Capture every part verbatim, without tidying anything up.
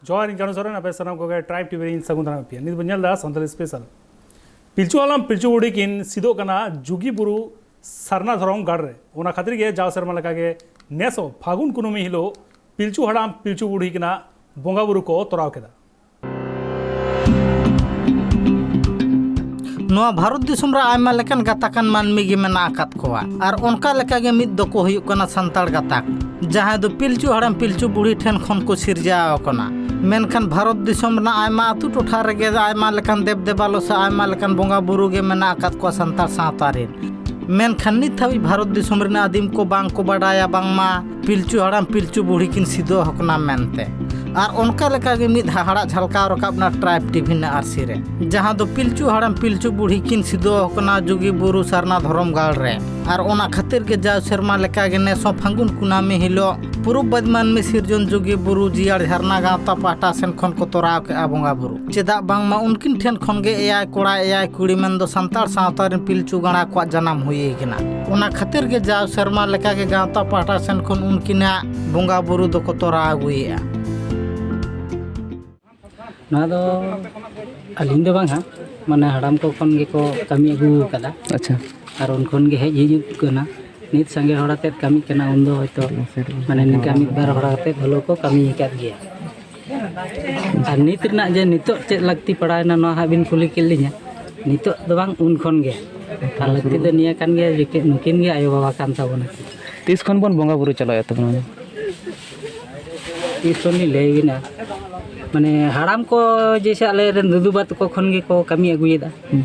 ᱡᱚᱦᱟᱨ, ᱤᱧ ᱠᱟᱹᱱᱩ ᱥᱚᱨᱮᱱ, ᱟᱯᱮ ᱥᱟᱱᱟᱢ ᱠᱚᱜᱮ ᱴᱨᱟᱭᱤᱵᱽ ᱴᱤᱵᱷᱤ ᱨᱮᱧ ᱥᱟᱹᱜᱩᱱ ᱫᱟᱨᱟᱢᱮᱫ ᱯᱮᱭᱟ᱾ ᱱᱤᱛ ᱵᱚᱱ ᱧᱮᱞ ᱮᱫᱟ ᱥᱟᱱᱛᱟᱲᱤ ᱥᱯᱮᱥᱟᱞ᱾ ᱯᱤᱞᱪᱩ ᱦᱟᱲᱟᱢ ᱯᱤᱞᱪᱩ ᱵᱩᱲᱦᱤ ᱠᱤᱱ ᱥᱤᱫᱚᱜ ᱠᱟᱱᱟ ᱡᱩᱜᱤ ᱵᱩᱨᱩ ᱥᱟᱨᱱᱟ ᱫᱷᱚᱨᱚᱢ ᱜᱟᱲ ᱨᱮ᱾ ᱚᱱᱟ ᱠᱷᱟᱹᱛᱤᱨ ᱜᱮ ᱡᱟᱣ ᱥᱮᱨᱢᱟ ᱞᱮᱠᱟᱜᱮ ᱱᱮᱥ ᱦᱚᱸ ᱯᱷᱟᱹᱜᱩᱱ ᱠᱩᱱᱟᱹᱢᱤ ᱦᱤᱞᱳᱜ ᱯᱤᱞᱪᱩ ᱦᱟᱲᱟᱢ ᱯᱤᱞᱪᱩ ᱵᱩᱲᱦᱤ ᱠᱤᱱᱟᱜ ᱵᱚᱸᱜᱟ ᱵᱩᱨᱩ ᱠᱚ ᱛᱚᱨᱟᱣ ᱠᱮᱫᱟ᱾ ᱱᱚᱣᱟ ᱵᱷᱟᱨᱚᱛ ᱫᱤᱥᱚᱢ ᱨᱮ ᱟᱭᱢᱟ ᱞᱮᱠᱟᱱ ᱜᱟᱛᱟᱠᱟᱱ ᱢᱟᱹᱱᱢᱤ ᱜᱮ ᱢᱮᱱᱟᱜ ᱟᱠᱟᱫ ᱠᱚᱣᱟ᱾ ᱟᱨ ᱚᱱᱠᱟ ᱞᱮᱠᱟᱜᱮ ᱢᱤᱫ ᱫᱚᱠᱚ ᱦᱩᱭᱩᱜ ᱠᱟᱱᱟ ᱥᱟᱱᱛᱟᱲ ᱜᱟᱛᱟᱠ, ᱡᱟᱦᱟᱸᱭ ᱫᱚ ᱯᱤᱞᱪᱩ ᱦᱟᱲᱟᱢ ᱯᱤᱞᱪᱩ ᱵᱩᱲᱦᱤ ᱴᱷᱮᱱ ᱠᱷᱚᱱ ᱠᱚ ᱥᱤᱨᱡᱟᱹᱣ ᱟᱠᱟᱱᱟ᱾ ᱢᱮᱱᱠᱷᱟᱱ ᱵᱷᱟᱨᱚᱛ ᱫᱤᱥᱚᱢ ᱨᱮᱱᱟᱜ ᱟᱭᱢᱟ ᱟᱹᱛᱩ ᱴᱚᱴᱷᱟ ᱨᱮᱜᱮ ᱟᱭᱢᱟ ᱞᱮᱠᱟᱱ ᱫᱮᱵ ᱫᱮᱵᱟᱞᱚ ᱥᱮ ᱟᱭᱢᱟ ᱞᱮᱠᱟᱱ ᱵᱚᱸᱜᱟ ᱵᱩᱨᱩ ᱜᱮ ᱢᱮᱱᱟᱜ ᱟᱠᱟᱫ ᱠᱚᱣᱟ ᱥᱟᱱᱛᱟᱲ ᱥᱟᱶᱛᱟ ᱨᱮᱱ᱾ ᱢᱮᱱᱠᱷᱟᱱ ᱱᱤᱛ ᱦᱟᱹᱵᱤᱡ ᱵᱷᱟᱨᱚᱛ ᱫᱤᱥᱚᱢ ᱨᱮᱱ ᱟᱹᱫᱤᱢ ᱠᱚ ᱵᱟᱝ ᱠᱚ ᱵᱟᱰᱟᱭᱟ ᱵᱟᱝᱢᱟ ᱯᱤᱞᱪᱩ ᱦᱟᱲᱟᱢ ᱯᱤᱞᱪᱩ ᱵᱩᱲᱦᱤ ᱠᱤᱱ ᱥᱤᱫᱚ ᱟᱠᱟᱱᱟ ᱢᱮᱱᱛᱮ᱾ ᱟᱨ ᱚᱱᱠᱟ ᱞᱮᱠᱟᱜᱮ ᱢᱤᱫ ᱦᱟᱦᱟᱲᱟᱜ ᱡᱷᱟᱞᱠᱟᱣ ᱨᱟᱠᱟᱵ ᱮᱱᱟ ᱴᱨᱟᱭᱤᱵᱽ ᱴᱤᱵᱷᱤ ᱨᱮᱱᱟᱜ ᱟᱹᱨᱥᱤ ᱨᱮ, ᱡᱟᱦᱟᱸ ᱫᱚ ᱯᱤᱞᱪᱩ ᱦᱟᱲᱟᱢ ᱯᱤᱞᱪᱩ ᱵᱩᱲᱦᱤ ᱠᱤᱱ ᱥᱤᱫᱚ ᱟᱠᱟᱱᱟ ᱡᱩᱜᱤ ᱵᱩᱨᱩ ᱥᱟᱨᱱᱟ ᱫᱷᱚᱨᱚᱢ ᱜᱟᱲ ᱨᱮ᱾ ᱟᱨ ᱚᱱᱟ ᱠᱷᱟᱹᱛᱤᱨ ᱜᱮ ᱡᱟᱣ ᱥᱮᱨᱢᱟ ᱞᱮᱠᱟᱜᱮ ᱱᱮᱥ ᱦᱚᱸ ᱯᱷᱟᱹᱜᱩᱱ ᱠᱩᱱᱟᱹᱢᱤ ᱦᱤᱞᱳᱜ ᱯᱩᱨᱩᱵ ᱵᱟᱹᱫᱤ ᱢᱟᱹᱱᱢᱤ ᱥᱤᱨᱡᱚᱱ ᱡᱩᱜᱤ ᱵᱩᱨᱩ ᱡᱤᱭᱟᱹᱲ ᱡᱷᱟᱨᱱᱟ ᱜᱟᱶᱛᱟ ᱯᱟᱦᱴᱟ ᱥᱮᱱ ᱠᱷᱚᱱ ᱠᱚ ᱛᱚᱨᱟᱣ ᱠᱮᱫᱼᱟ ᱵᱚᱸᱜᱟ ᱵᱩᱨᱩ᱾ ᱪᱮᱫᱟᱜ ᱵᱟᱝᱢᱟ ᱩᱱᱠᱤᱱ ᱴᱷᱮᱱ ᱠᱷᱚᱱ ᱜᱮ ᱮᱭᱟᱭ ᱠᱚᱲᱟ ᱮᱭᱟᱭ ᱠᱩᱲᱤ ᱢᱮᱱᱫᱚ ᱥᱟᱱᱛᱟᱲ ᱥᱟᱶᱛᱟ ᱨᱮᱱ ᱯᱤᱞᱪᱩ ᱜᱟᱬᱟ ᱠᱚᱣᱟᱜ ᱡᱟᱱᱟᱢ ᱦᱩᱭ ᱟᱠᱟᱱᱟ᱾ ᱚᱱᱟ ᱠᱷᱟᱹᱛᱤᱨ ᱜᱮ ᱡᱟᱣ ᱥᱮᱨᱢᱟ ᱞᱮᱠᱟᱜᱮ ᱜᱟᱶᱛᱟ ᱯᱟᱦᱴᱟ ᱥᱮᱱ ᱠᱷᱚᱱ ᱩᱱᱠᱤᱱᱟᱜ ᱵᱚᱸᱜᱟ ᱵᱩᱨᱩ ᱫᱚᱠᱚ ᱛᱚᱨᱟᱣ ᱟᱹᱜᱩᱭᱮᱫᱼᱟ᱾ ᱱᱚᱣᱟ ᱫᱚ ᱟᱹᱞᱤᱧ ᱫᱚ ᱵᱟᱝ ᱦᱟᱸᱜ, ᱢᱟᱱᱮ ᱦᱟᱲᱟᱢ ᱠᱚ ᱠᱷᱚᱱ ᱜᱮᱠᱚ ᱠᱟᱹᱢᱤ ᱟᱹᱜᱩ ᱟᱠᱟᱫᱟ᱾ ᱟᱪᱪᱷᱟ᱾ ᱟᱨ ᱩᱱ ᱠᱷᱚᱱ ᱜᱮ ᱦᱮᱡ ᱦᱤᱡᱩᱜ ᱠᱟᱱᱟ᱾ ᱱᱤᱛ ᱥᱟᱸᱜᱮ ᱦᱚᱲ ᱟᱛᱮᱫ ᱠᱟᱹᱢᱤᱜ ᱠᱟᱱᱟ, ᱩᱱᱫᱚ ᱦᱚᱭᱛᱳ ᱢᱟᱱᱮ ᱱᱤᱝᱠᱟ ᱢᱤᱫ ᱵᱟᱨ ᱦᱚᱲ ᱟᱛᱮᱫ ᱦᱚᱞᱳ ᱠᱚ ᱠᱟᱹᱢᱤ ᱟᱠᱟᱫ ᱜᱮᱭᱟ᱾ ᱟᱨ ᱱᱤᱛ ᱨᱮᱱᱟᱜ ᱡᱮ ᱱᱤᱛᱚᱜ ᱪᱮᱫ ᱞᱟᱹᱠᱛᱤ ᱯᱟᱲᱟᱣᱮᱱᱟ, ᱱᱚᱣᱟ ᱦᱟᱸᱜ ᱵᱤᱱ ᱠᱩᱞᱤ ᱠᱮᱫ ᱞᱤᱧᱟ᱾ ᱱᱤᱛᱚᱜ ᱫᱚ ᱵᱟᱝ, ᱩᱱ ᱠᱷᱚᱱ ᱜᱮ᱾ ᱟᱨ ᱞᱟᱹᱠᱛᱤ ᱫᱚ ᱱᱤᱭᱟᱹ ᱠᱟᱱ ᱜᱮᱭᱟ ᱡᱮ ᱱᱩᱠᱤᱱ ᱜᱮ ᱟᱭᱳᱼᱵᱟᱵᱟ ᱠᱟᱱ ᱛᱟᱵᱚᱱᱟ᱾ ᱛᱤᱥ ᱠᱷᱚᱱ ᱵᱚᱱ ᱵᱚᱸᱜᱟ ᱵᱩᱨᱩ ᱪᱟᱞᱟᱣᱮᱫ ᱛᱟᱵᱚᱱᱟ? ᱛᱤᱥ ᱠᱷᱚᱱ ᱞᱤᱧ ᱞᱟᱹᱭ ᱟᱹᱵᱤᱱᱟ, ᱢᱟᱱᱮ ᱦᱟᱲᱟᱢ ᱠᱚ ᱡᱮᱭᱥᱮ ᱟᱞᱮ ᱨᱮᱱ ᱫᱩᱫᱩᱵᱟ ᱛᱟᱠᱚ ᱠᱷᱚᱱ ᱜᱮᱠᱚ ᱠᱟᱹᱢᱤ ᱟᱹᱜᱩᱭᱮᱫᱟ᱾ ᱦᱩᱸ᱾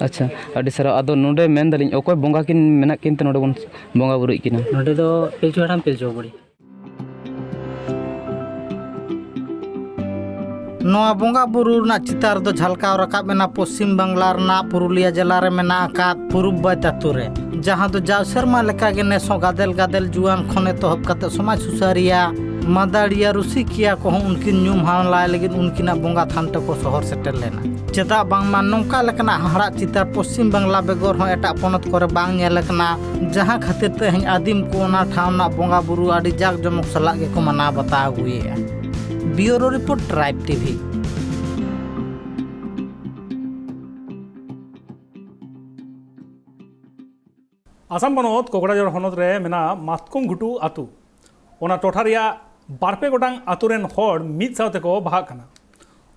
ᱟᱪᱪᱷᱟ, ᱟᱹᱰᱤ ᱥᱟᱨᱦᱟᱣ᱾ ᱟᱫᱚ ᱱᱚᱰᱮ ᱢᱮᱱ ᱫᱟᱞᱤᱧ, ᱚᱠᱚᱭ ᱵᱚᱸᱜᱟ ᱠᱤᱱ ᱢᱮᱱᱟᱜ ᱠᱤᱱ ᱛᱮ ᱱᱚᱰᱮ ᱵᱚᱱ ᱵᱚᱸᱜᱟ ᱵᱩᱨᱩᱭᱮᱫ ᱠᱤᱱᱟ? ᱱᱚᱰᱮ ᱫᱚ ᱯᱤᱞᱪᱩ ᱦᱟᱲᱟᱢ ᱯᱤᱞᱪᱩ ᱵᱩᱲᱦᱤ᱾ ᱱᱚᱣᱟ ᱵᱚᱸᱜᱟ ᱵᱩᱨᱩ ᱨᱮᱱᱟᱜ ᱪᱤᱛᱟᱨ ᱫᱚ ᱡᱷᱟᱞᱠᱟᱣ ᱨᱟᱠᱟᱵ ᱮᱱᱟ ᱯᱚᱥᱪᱤᱢ ᱵᱟᱝᱞᱟ ᱨᱮᱱᱟᱜ ᱯᱩᱨᱩᱞᱤᱭᱟ ᱡᱮᱞᱟ ᱨᱮ ᱢᱮᱱᱟᱜ ᱟᱠᱟᱫ ᱯᱩᱨᱩᱵ ᱵᱟᱹᱫᱽ ᱟᱛᱳ ᱨᱮ, ᱡᱟᱦᱟᱸ ᱫᱚ ᱡᱟᱣ ᱥᱮᱨᱢᱟ ᱞᱮᱠᱟᱜᱮ ᱱᱮᱥ ᱦᱚᱸ ᱜᱟᱫᱮᱞ ᱜᱟᱫᱮᱞ ᱡᱩᱣᱟᱹᱱ ᱠᱷᱚᱱ ᱮᱛᱚᱦᱚᱵ ᱠᱟᱛᱮ ᱥᱚᱢᱟᱡᱽ ᱥᱩᱥᱟᱹᱨᱤᱭᱟᱹ, ᱢᱟᱫᱟᱲᱤᱭᱟᱹ, ᱨᱩᱥᱤᱠᱤᱭᱟᱹ ᱠᱚᱦᱚᱸ ᱩᱱᱠᱤᱱ ᱧᱩᱢ ᱦᱟᱞᱟᱝ ᱞᱟᱹᱭ ᱞᱟᱹᱜᱤᱫ ᱩᱱᱠᱤᱱᱟᱜ ᱵᱚᱸᱜᱟ ᱛᱷᱟᱱ ᱛᱮᱠᱚ ᱥᱚᱦᱚᱨ ᱥᱮᱴᱮᱨ ᱞᱮᱱᱟ᱾ ᱪᱮᱫᱟᱜ ᱵᱟᱝᱢᱟ ᱱᱚᱝᱠᱟ ᱞᱮᱠᱟᱱᱟᱜ ᱦᱟᱦᱟᱲᱟᱜ ᱪᱤᱛᱟᱨ ᱯᱚᱥᱪᱤᱢ ᱵᱟᱝᱞᱟ ᱵᱮᱜᱚᱨ ᱦᱚᱸ ᱮᱴᱟᱜ ᱯᱚᱱᱚᱛ ᱠᱚᱨᱮ ᱵᱟᱝ ᱧᱮᱞ ᱟᱠᱟᱱᱟ, ᱡᱟᱦᱟᱸ ᱠᱷᱟᱹᱛᱤᱨ ᱛᱮ ᱛᱮᱦᱮᱧ ᱟᱹᱫᱤᱢ ᱠᱚ ᱚᱱᱟ ᱴᱷᱟᱶ ᱨᱮᱱᱟᱜ ᱵᱚᱸᱜᱟ ᱵᱩᱨᱩ ᱟᱹᱰᱤ ᱡᱟᱠ ᱡᱚᱢᱚᱠ ᱥᱟᱞᱟᱜ ᱜᱮᱠᱚ ᱢᱟᱱᱟᱣ ᱵᱟᱛᱟᱣ ᱟᱹᱜᱩᱭᱮᱫᱼᱟ᱾ Bureau Report, Tribe T V. Assam ᱯᱚᱱᱚᱛ ᱠᱚᱠᱲᱟᱡᱷᱚᱲ ᱦᱚᱱᱚᱛ ᱨᱮ ᱢᱮᱱᱟᱜ ᱢᱟᱛᱠᱚᱢ ᱜᱷᱩᱴᱩ ᱟᱹᱛᱩ, ᱚᱱᱟ ᱴᱚᱴᱷᱟ ᱨᱮᱭᱟᱜ ᱵᱟᱨ ᱯᱮ ᱜᱚᱴᱟᱝ ᱟᱹᱛᱩ ᱨᱮᱱ ᱦᱚᱲ ᱢᱤᱫ ᱥᱟᱶ ᱛᱮᱠᱚ ᱵᱟᱦᱟᱜ ᱠᱟᱱᱟ᱾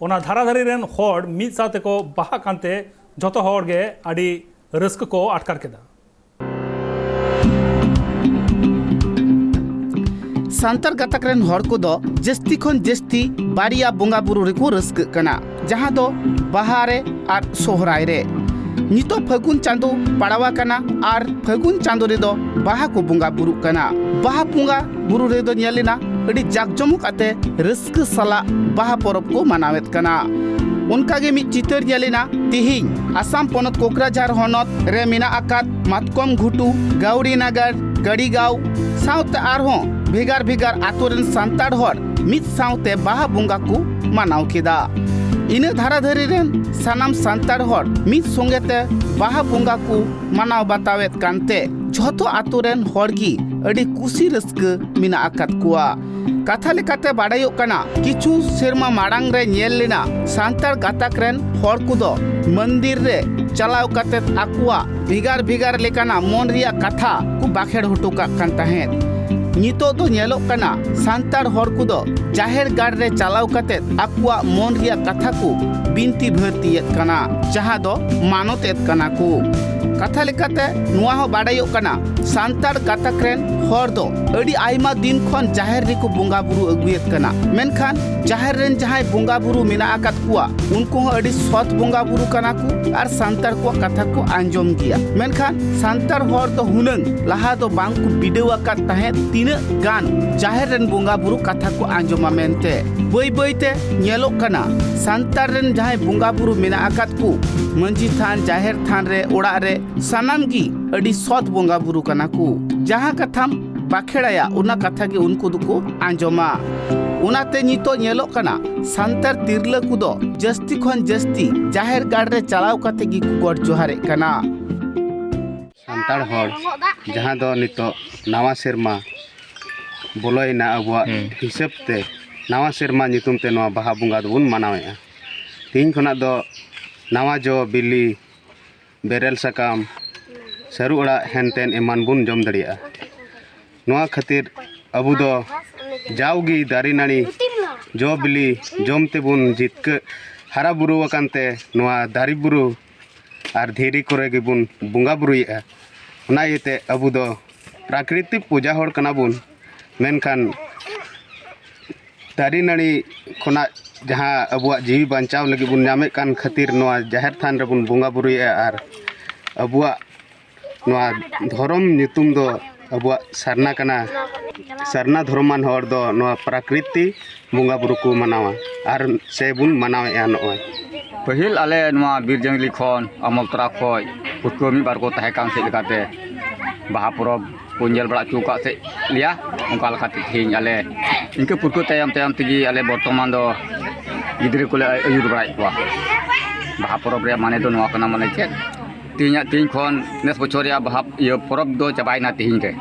ᱚᱱᱟ ᱫᱷᱟᱨᱟ ᱫᱷᱟᱨᱤ ᱨᱮᱱ ᱦᱚᱲ ᱢᱤᱫ ᱥᱟᱶ ᱛᱮᱠᱚ ᱵᱟᱦᱟᱜ ᱠᱟᱱᱛᱮ ᱡᱷᱚᱛᱚ ᱦᱚᱲ ᱜᱮ ᱟᱹᱰᱤ ᱨᱟᱹᱥᱠᱟᱹ ᱠᱚ ᱟᱴᱠᱟᱨ ᱠᱮᱫᱟ᱾ ᱥᱟᱱᱛᱟᱲ ᱜᱟᱛᱟᱠ ᱨᱮᱱ ᱦᱚᱲ ᱠᱚᱫᱚ ᱡᱟᱹᱥᱛᱤ ᱠᱷᱚᱱ ᱡᱟᱹᱥᱛᱤ ᱵᱟᱨᱭᱟ ᱵᱚᱸᱜᱟ ᱵᱩᱨᱩ ᱨᱮᱠᱚ ᱨᱟᱹᱥᱠᱟᱹᱜ ᱠᱟᱱᱟ, ᱡᱟᱦᱟᱸ ᱫᱚ ᱵᱟᱦᱟ ᱨᱮ ᱟᱨ ᱥᱚᱦᱨᱟᱭ ᱨᱮ᱾ ᱱᱤᱛᱚᱜ ᱯᱷᱟᱹᱜᱩᱱ ᱪᱟᱸᱫᱚ ᱯᱟᱲᱟᱣ ᱟᱠᱟᱱᱟ ᱟᱨ ᱯᱷᱟᱹᱜᱩᱱ ᱪᱟᱸᱫᱚ ᱨᱮᱫᱚ ᱵᱟᱦᱟ ᱠᱚ ᱵᱚᱸᱜᱟ ᱵᱩᱨᱩᱜ ᱠᱟᱱᱟ᱾ ᱵᱟᱦᱟ ᱵᱚᱸᱜᱟ ᱵᱩᱨᱩ ᱨᱮᱫᱚ ᱧᱮᱞ ᱮᱱᱟ ᱟᱹᱰᱤ ᱡᱟᱠ ᱡᱚᱢᱚᱠ ᱟᱛᱮ ᱨᱟᱹᱥᱠᱟᱹ ᱥᱟᱞᱟᱜ ᱵᱟᱦᱟ ᱯᱚᱨᱚᱵᱽ ᱠᱚ ᱢᱟᱱᱟᱣᱮᱫ ᱠᱟᱱᱟ᱾ ᱚᱱᱠᱟ ᱜᱮ ᱢᱤᱫ ᱪᱤᱛᱟᱹᱨ ᱧᱮᱞ ᱮᱱᱟ ᱛᱮᱦᱮᱧ ᱟᱥᱟᱢ ᱯᱚᱱᱚᱛ ᱠᱳᱠᱨᱟᱡᱷᱟᱨ ᱦᱚᱱᱚᱛ ᱨᱮ ᱢᱮᱱᱟᱜ ᱟᱠᱟᱫ ᱢᱟᱛᱠᱚᱢ ᱜᱷᱩᱴᱩ, ᱜᱟᱣᱲᱤᱱᱟᱜᱟᱨ, ᱜᱟᱲᱤᱜᱟᱸᱣ ᱥᱟᱶᱛᱮ ᱟᱨᱦᱚᱸ ᱵᱷᱮᱜᱟᱨ ᱵᱷᱮᱜᱟᱨ ᱟᱛᱳ ᱨᱮᱱ ᱥᱟᱱᱛᱟᱲ ᱦᱚᱲ ᱢᱤᱫ ᱥᱟᱶᱛᱮ ᱵᱟᱦᱟ ᱵᱚᱸᱜᱟ ᱠᱚ ᱢᱟᱱᱟᱣ ᱠᱮᱫᱟ᱾ ᱤᱱᱟᱹ ᱫᱷᱟᱨᱟ ᱫᱷᱟᱹᱨᱤ ᱨᱮᱱ ᱥᱟᱱᱟᱢ ᱥᱟᱱᱛᱟᱲ ᱦᱚᱲ ᱢᱤᱫ ᱥᱚᱸᱜᱮ ᱛᱮ ᱵᱟᱦᱟ ᱵᱚᱸᱜᱟ ᱠᱚ ᱢᱟᱱᱟᱣ ᱵᱟᱛᱟᱣᱮᱫ ᱠᱟᱱᱛᱮ ᱡᱷᱚᱛᱚ ᱟᱛᱳ ᱨᱮᱱ ᱦᱚᱲ ᱜᱮ ᱟᱹᱰᱤ ᱠᱩᱥᱤ ᱨᱟᱹᱥᱠᱟᱹ ᱢᱮᱱᱟᱜ ᱟᱠᱟᱫ ᱠᱚᱣᱟ᱾ ᱠᱟᱛᱷᱟ ᱞᱮᱠᱟᱛᱮ ᱵᱟᱰᱟᱭᱚᱜ ᱠᱟᱱᱟ, ᱠᱤᱪᱷᱩ ᱥᱮᱨᱢᱟ ᱢᱟᱲᱟᱝ ᱨᱮ ᱧᱮᱞ ᱞᱮᱱᱟ ᱥᱟᱱᱛᱟᱲ ᱜᱟᱛᱟᱠ ᱨᱮᱱ ᱦᱚᱲ ᱠᱚᱫᱚ ᱢᱚᱱᱫᱤᱨ ᱨᱮ ᱪᱟᱞᱟᱣ ᱠᱟᱛᱮ ᱟᱠᱚᱣᱟᱜ ᱵᱷᱮᱜᱟᱨ ᱵᱷᱮᱜᱟᱨ ᱞᱮᱠᱟᱱᱟᱜ ᱢᱚᱱ ᱨᱮᱭᱟᱜ ᱠᱟᱛᱷᱟ ᱠᱚ ᱵᱟᱠᱷᱮᱲ ᱦᱚᱴᱚ ᱠᱟᱜ ᱠᱟᱱ ᱛᱟᱦᱮᱸᱫ᱾ ᱱᱤᱛᱚᱜ ᱫᱚ ᱧᱮᱞᱚᱜ ᱠᱟᱱᱟ ᱥᱟᱱᱛᱟᱲ ᱦᱚᱲ ᱠᱚᱫᱚ ᱡᱟᱦᱮᱨ ᱜᱟᱲ ᱨᱮ ᱪᱟᱞᱟᱣ ᱠᱟᱛᱮ ᱟᱠᱚᱣᱟᱜ ᱢᱚᱱ ᱨᱮᱭᱟᱜ ᱠᱟᱛᱷᱟ ᱠᱚ ᱵᱤᱱᱛᱤ ᱵᱷᱟᱹᱨᱛᱤᱭᱮᱫ ᱠᱟᱱᱟ, ᱡᱟᱦᱟᱸ ᱫᱚ ᱢᱟᱱᱚᱛ ᱮᱫ ᱠᱟᱱᱟ ᱠᱚ᱾ ᱠᱟᱛᱷᱟ ᱞᱮᱠᱟᱛᱮ ᱱᱚᱣᱟ ᱦᱚᱸ ᱵᱟᱰᱟᱭᱚᱜ ᱠᱟᱱᱟ, ᱥᱟᱱᱛᱟᱲ ᱜᱟᱛᱟᱠ ᱨᱮᱱ ᱦᱚᱲ ᱫᱚ ᱟᱹᱰᱤ ᱟᱭᱢᱟ ᱫᱤᱱ ᱠᱷᱚᱱ ᱡᱟᱦᱮᱨ ᱨᱮᱠᱚ ᱵᱚᱸᱜᱟ ᱵᱩᱨᱩ ᱟᱹᱜᱩᱭᱮᱫ ᱠᱟᱱᱟ, ᱢᱮᱱᱠᱷᱟᱱ ᱡᱟᱦᱮᱨ ᱨᱮᱱ ᱡᱟᱦᱟᱸᱭ ᱵᱚᱸᱜᱟ ᱵᱩᱨᱩ ᱢᱮᱱᱟᱜ ᱟᱠᱟᱫ ᱠᱚᱣᱟ, ᱩᱱᱠᱩ ᱦᱚᱸ ᱟᱹᱰᱤ ᱥᱚᱛ ᱵᱚᱸᱜᱟ ᱵᱩᱨᱩ ᱠᱟᱱᱟ ᱠᱚ ᱟᱨ ᱥᱟᱱᱛᱟᱲ ᱠᱚᱣᱟᱜ ᱠᱟᱛᱷᱟ ᱠᱚ ᱟᱸᱡᱚᱢ ᱜᱮᱭᱟ᱾ ᱢᱮᱱᱠᱷᱟᱱ ᱥᱟᱱᱛᱟᱲ ᱦᱚᱲ ᱫᱚ ᱦᱩᱱᱟᱹᱝ ᱞᱟᱦᱟ ᱫᱚ ᱵᱟᱝ ᱠᱚ ᱵᱤᱰᱟᱹᱣ ᱟᱠᱟᱫ ᱛᱟᱦᱮᱸᱫ ᱛᱤᱱᱟᱹᱜ ᱜᱟᱱ ᱡᱟᱦᱮᱨ ᱨᱮᱱ ᱵᱚᱸᱜᱟ ᱵᱩᱨᱩ ᱠᱟᱛᱷᱟ ᱠᱚ ᱟᱸᱡᱚᱢᱟ ᱢᱮᱱᱛᱮ᱾ ᱵᱟᱹᱭ ᱵᱟᱹᱭ ᱛᱮ ᱧᱮᱞᱚᱜ ᱠᱟᱱᱟ, ᱥᱟᱱᱛᱟᱲ ᱨᱮᱱ ᱡᱟᱦᱟᱸᱭ ᱵᱚᱸᱜᱟ ᱵᱩᱨᱩ ᱢᱮᱱᱟᱜ ᱟᱠᱟᱫ ᱠᱚ, ᱢᱟᱹᱡᱷᱤ ᱛᱷᱟᱱ, ᱡᱟᱦᱮᱨ ᱛᱷᱟᱱ ᱨᱮ, ᱚᱲᱟᱜ ᱨᱮ, ᱥᱟᱱᱟᱢ ᱜᱮ ᱟᱹᱰᱤ ᱥᱚᱛ ᱵᱚᱸᱜᱟ ᱵᱩᱨᱩ ᱠᱟᱱᱟ ᱠᱚ᱾ ᱡᱟᱦᱟᱸ ᱠᱟᱛᱷᱟᱢ ᱵᱟᱠᱷᱮᱲᱟᱭᱟ, ᱚᱱᱟ ᱠᱟᱛᱷᱟ ᱜᱮ ᱩᱱᱠᱩ ᱫᱚᱠᱚ ᱟᱸᱡᱚᱢᱟ᱾ ᱚᱱᱟᱛᱮ ᱱᱤᱛᱚᱜ ᱧᱮᱞᱚᱜ ᱠᱟᱱᱟ, ᱥᱟᱱᱛᱟᱲ ᱛᱤᱨᱞᱟᱹ ᱠᱚᱫᱚ ᱡᱟᱹᱥᱛᱤ ᱠᱷᱚᱱ ᱡᱟᱹᱥᱛᱤ ᱡᱟᱦᱮᱨ ᱜᱟᱲ ᱨᱮ ᱪᱟᱞᱟᱣ ᱠᱟᱛᱮ ᱜᱮᱠᱚ ᱜᱚᱰ ᱡᱚᱦᱟᱨᱮᱫ ᱠᱟᱱᱟ᱾ ᱥᱟᱱᱛᱟᱲ ᱦᱚᱲ, ᱡᱟᱦᱟᱸ ᱫᱚ ᱱᱤᱛᱚᱜ ᱱᱟᱣᱟ ᱥᱮᱨᱢᱟ ᱵᱚᱞᱚᱭᱮᱱᱟ ᱟᱵᱚᱣᱟᱜ ᱦᱩᱸ᱾ ᱦᱤᱥᱟᱹᱵ ᱛᱮ, ᱱᱟᱣᱟ ᱥᱮᱨᱢᱟ ᱧᱩᱛᱩᱢ ᱛᱮ ᱱᱚᱣᱟ ᱵᱟᱦᱟ ᱵᱚᱸᱜᱟ ᱫᱚᱵᱚᱱ ᱢᱟᱱᱟᱣᱮᱫᱼᱟ᱾ ᱛᱮᱦᱮᱧ ᱠᱷᱚᱱᱟᱜ ᱫᱚ ᱱᱟᱣᱟ ᱡᱚ ᱵᱤᱞᱤ, ᱵᱮᱨᱮᱞ ᱥᱟᱠᱟᱢ, ᱥᱟᱹᱨᱩ ᱟᱲᱟᱜ, ᱦᱮᱱᱛᱮᱱ ᱮᱢᱟᱱ ᱵᱚᱱ ᱡᱚᱢ ᱫᱟᱲᱮᱭᱟᱜᱼᱟ᱾ ᱱᱚᱣᱟ ᱠᱷᱟᱹᱛᱤᱨ ᱟᱵᱚ ᱫᱚ ᱡᱟᱣᱜᱮ ᱫᱟᱨᱮ ᱱᱟᱹᱲᱤ, ᱡᱚ ᱵᱤᱞᱤ ᱡᱚᱢ ᱛᱮᱵᱚᱱ ᱡᱤᱛᱠᱟᱹ ᱦᱟᱨᱟ ᱵᱩᱨᱩ ᱟᱠᱟᱱ ᱛᱮ, ᱱᱚᱣᱟ ᱫᱟᱨᱮ ᱵᱩᱨᱩ ᱟᱨ ᱫᱷᱤᱨᱤ ᱠᱚᱨᱮ ᱜᱮᱵᱚᱱ ᱵᱚᱸᱜᱟ ᱵᱩᱨᱩᱭᱮᱫᱼᱟ᱾ ᱚᱱᱟ ᱤᱭᱟᱹᱛᱮ ᱟᱵᱚ ᱫᱚ ᱯᱨᱟᱠᱨᱤᱛᱤᱠ ᱯᱩᱡᱟ ᱦᱚᱲ ᱠᱟᱱᱟ ᱵᱚᱱ᱾ ᱢᱮᱱᱠᱷᱟᱱ ᱫᱟᱨᱮ ᱱᱟᱹᱲᱤ ᱠᱷᱚᱱᱟᱜ ᱡᱟᱦᱟᱸ ᱟᱵᱚᱣᱟᱜ ᱡᱤᱣᱤ ᱵᱟᱧᱪᱟᱣ ᱞᱟᱹᱜᱤᱫ ᱵᱚᱱ ᱧᱟᱢᱮᱫ ᱠᱟᱱ ᱠᱷᱟᱹᱛᱤᱨ ᱱᱚᱣᱟ ᱡᱟᱦᱮᱨ ᱛᱷᱟᱱ ᱨᱮᱵᱚᱱ ᱵᱚᱸᱜᱟ ᱵᱩᱨᱩᱭᱮᱫᱼᱟ᱾ ᱟᱨ ᱟᱵᱚᱣᱟᱜ ᱱᱚᱣᱟ ᱫᱷᱚᱨᱚᱢ ᱧᱩᱛᱩᱢ ᱫᱚ ᱟᱵᱚᱣᱟᱜ ᱥᱟᱨᱱᱟ ᱠᱟᱱᱟ᱾ ᱥᱟᱨᱱᱟ ᱫᱷᱚᱨᱚᱢᱟᱱ ᱦᱚᱲ ᱫᱚ ᱱᱚᱣᱟ ᱯᱨᱟᱠᱨᱤᱛᱤ ᱵᱚᱸᱜᱟ ᱵᱩᱨᱩ ᱠᱚ ᱢᱟᱱᱟᱣᱟ ᱟᱨ ᱥᱮ ᱵᱚᱱ ᱢᱟᱱᱟᱣᱮᱫᱼᱟ ᱱᱚᱜᱼᱚᱭ᱾ ᱯᱟᱹᱦᱤᱞ ᱟᱞᱮ ᱱᱚᱣᱟ ᱵᱤᱨ ᱡᱟᱝᱞᱤ ᱠᱷᱚᱱ ᱟᱢᱚᱞ ᱛᱚᱨᱟ ᱠᱷᱚᱱ ᱯᱩᱨᱠᱟᱹ ᱢᱤᱫ ᱵᱟᱨ ᱠᱚ ᱛᱟᱦᱮᱸ ᱠᱟᱱ ᱥᱮᱫ ᱞᱮᱠᱟᱛᱮ ᱵᱟᱦᱟ ᱯᱚᱨᱚᱵᱽ ᱠᱚ ᱧᱮᱞ ᱵᱟᱲᱟ ᱦᱚᱪᱚ ᱟᱠᱟᱫ ᱥᱮᱫ ᱞᱮᱭᱟ᱾ ᱚᱱᱠᱟ ᱞᱮᱠᱟᱛᱮ ᱛᱮᱦᱮᱧ ᱟᱞᱮ ᱤᱱᱠᱟᱹ ᱯᱩᱨᱠᱟᱹ ᱛᱟᱭᱚᱢ ᱛᱟᱭᱚᱢ ᱛᱮᱜᱮ ᱟᱞᱮ ᱵᱚᱨᱛᱚᱢᱟᱱ ᱫᱚ ᱜᱤᱫᱽᱨᱟᱹ ᱠᱚᱞᱮ ᱟᱹᱭᱩᱨ ᱵᱟᱲᱟᱭᱮᱫ ᱠᱚᱣᱟ᱾ ᱵᱟᱦᱟ ᱯᱚᱨᱚᱵᱽ ᱨᱮᱭᱟᱜ ᱢᱟᱱᱮ ᱫᱚ ᱱᱚᱣᱟ ᱠᱟᱱᱟ, ᱢᱟᱱᱮ ᱪᱮᱫ? ᱛᱮᱦᱮᱧᱟᱜ, ᱛᱮᱦᱮᱧ ᱠᱷᱚᱱ ᱱᱮᱥ ᱵᱚᱪᱷᱚᱨ ᱨᱮᱭᱟᱜ ᱵᱟᱦᱟ ᱤᱭᱟᱹ ᱯᱚᱨᱚᱵᱽ ᱫᱚ ᱪᱟᱵᱟᱭᱮᱱᱟ ᱛᱮᱦᱮᱧ ᱨᱮ,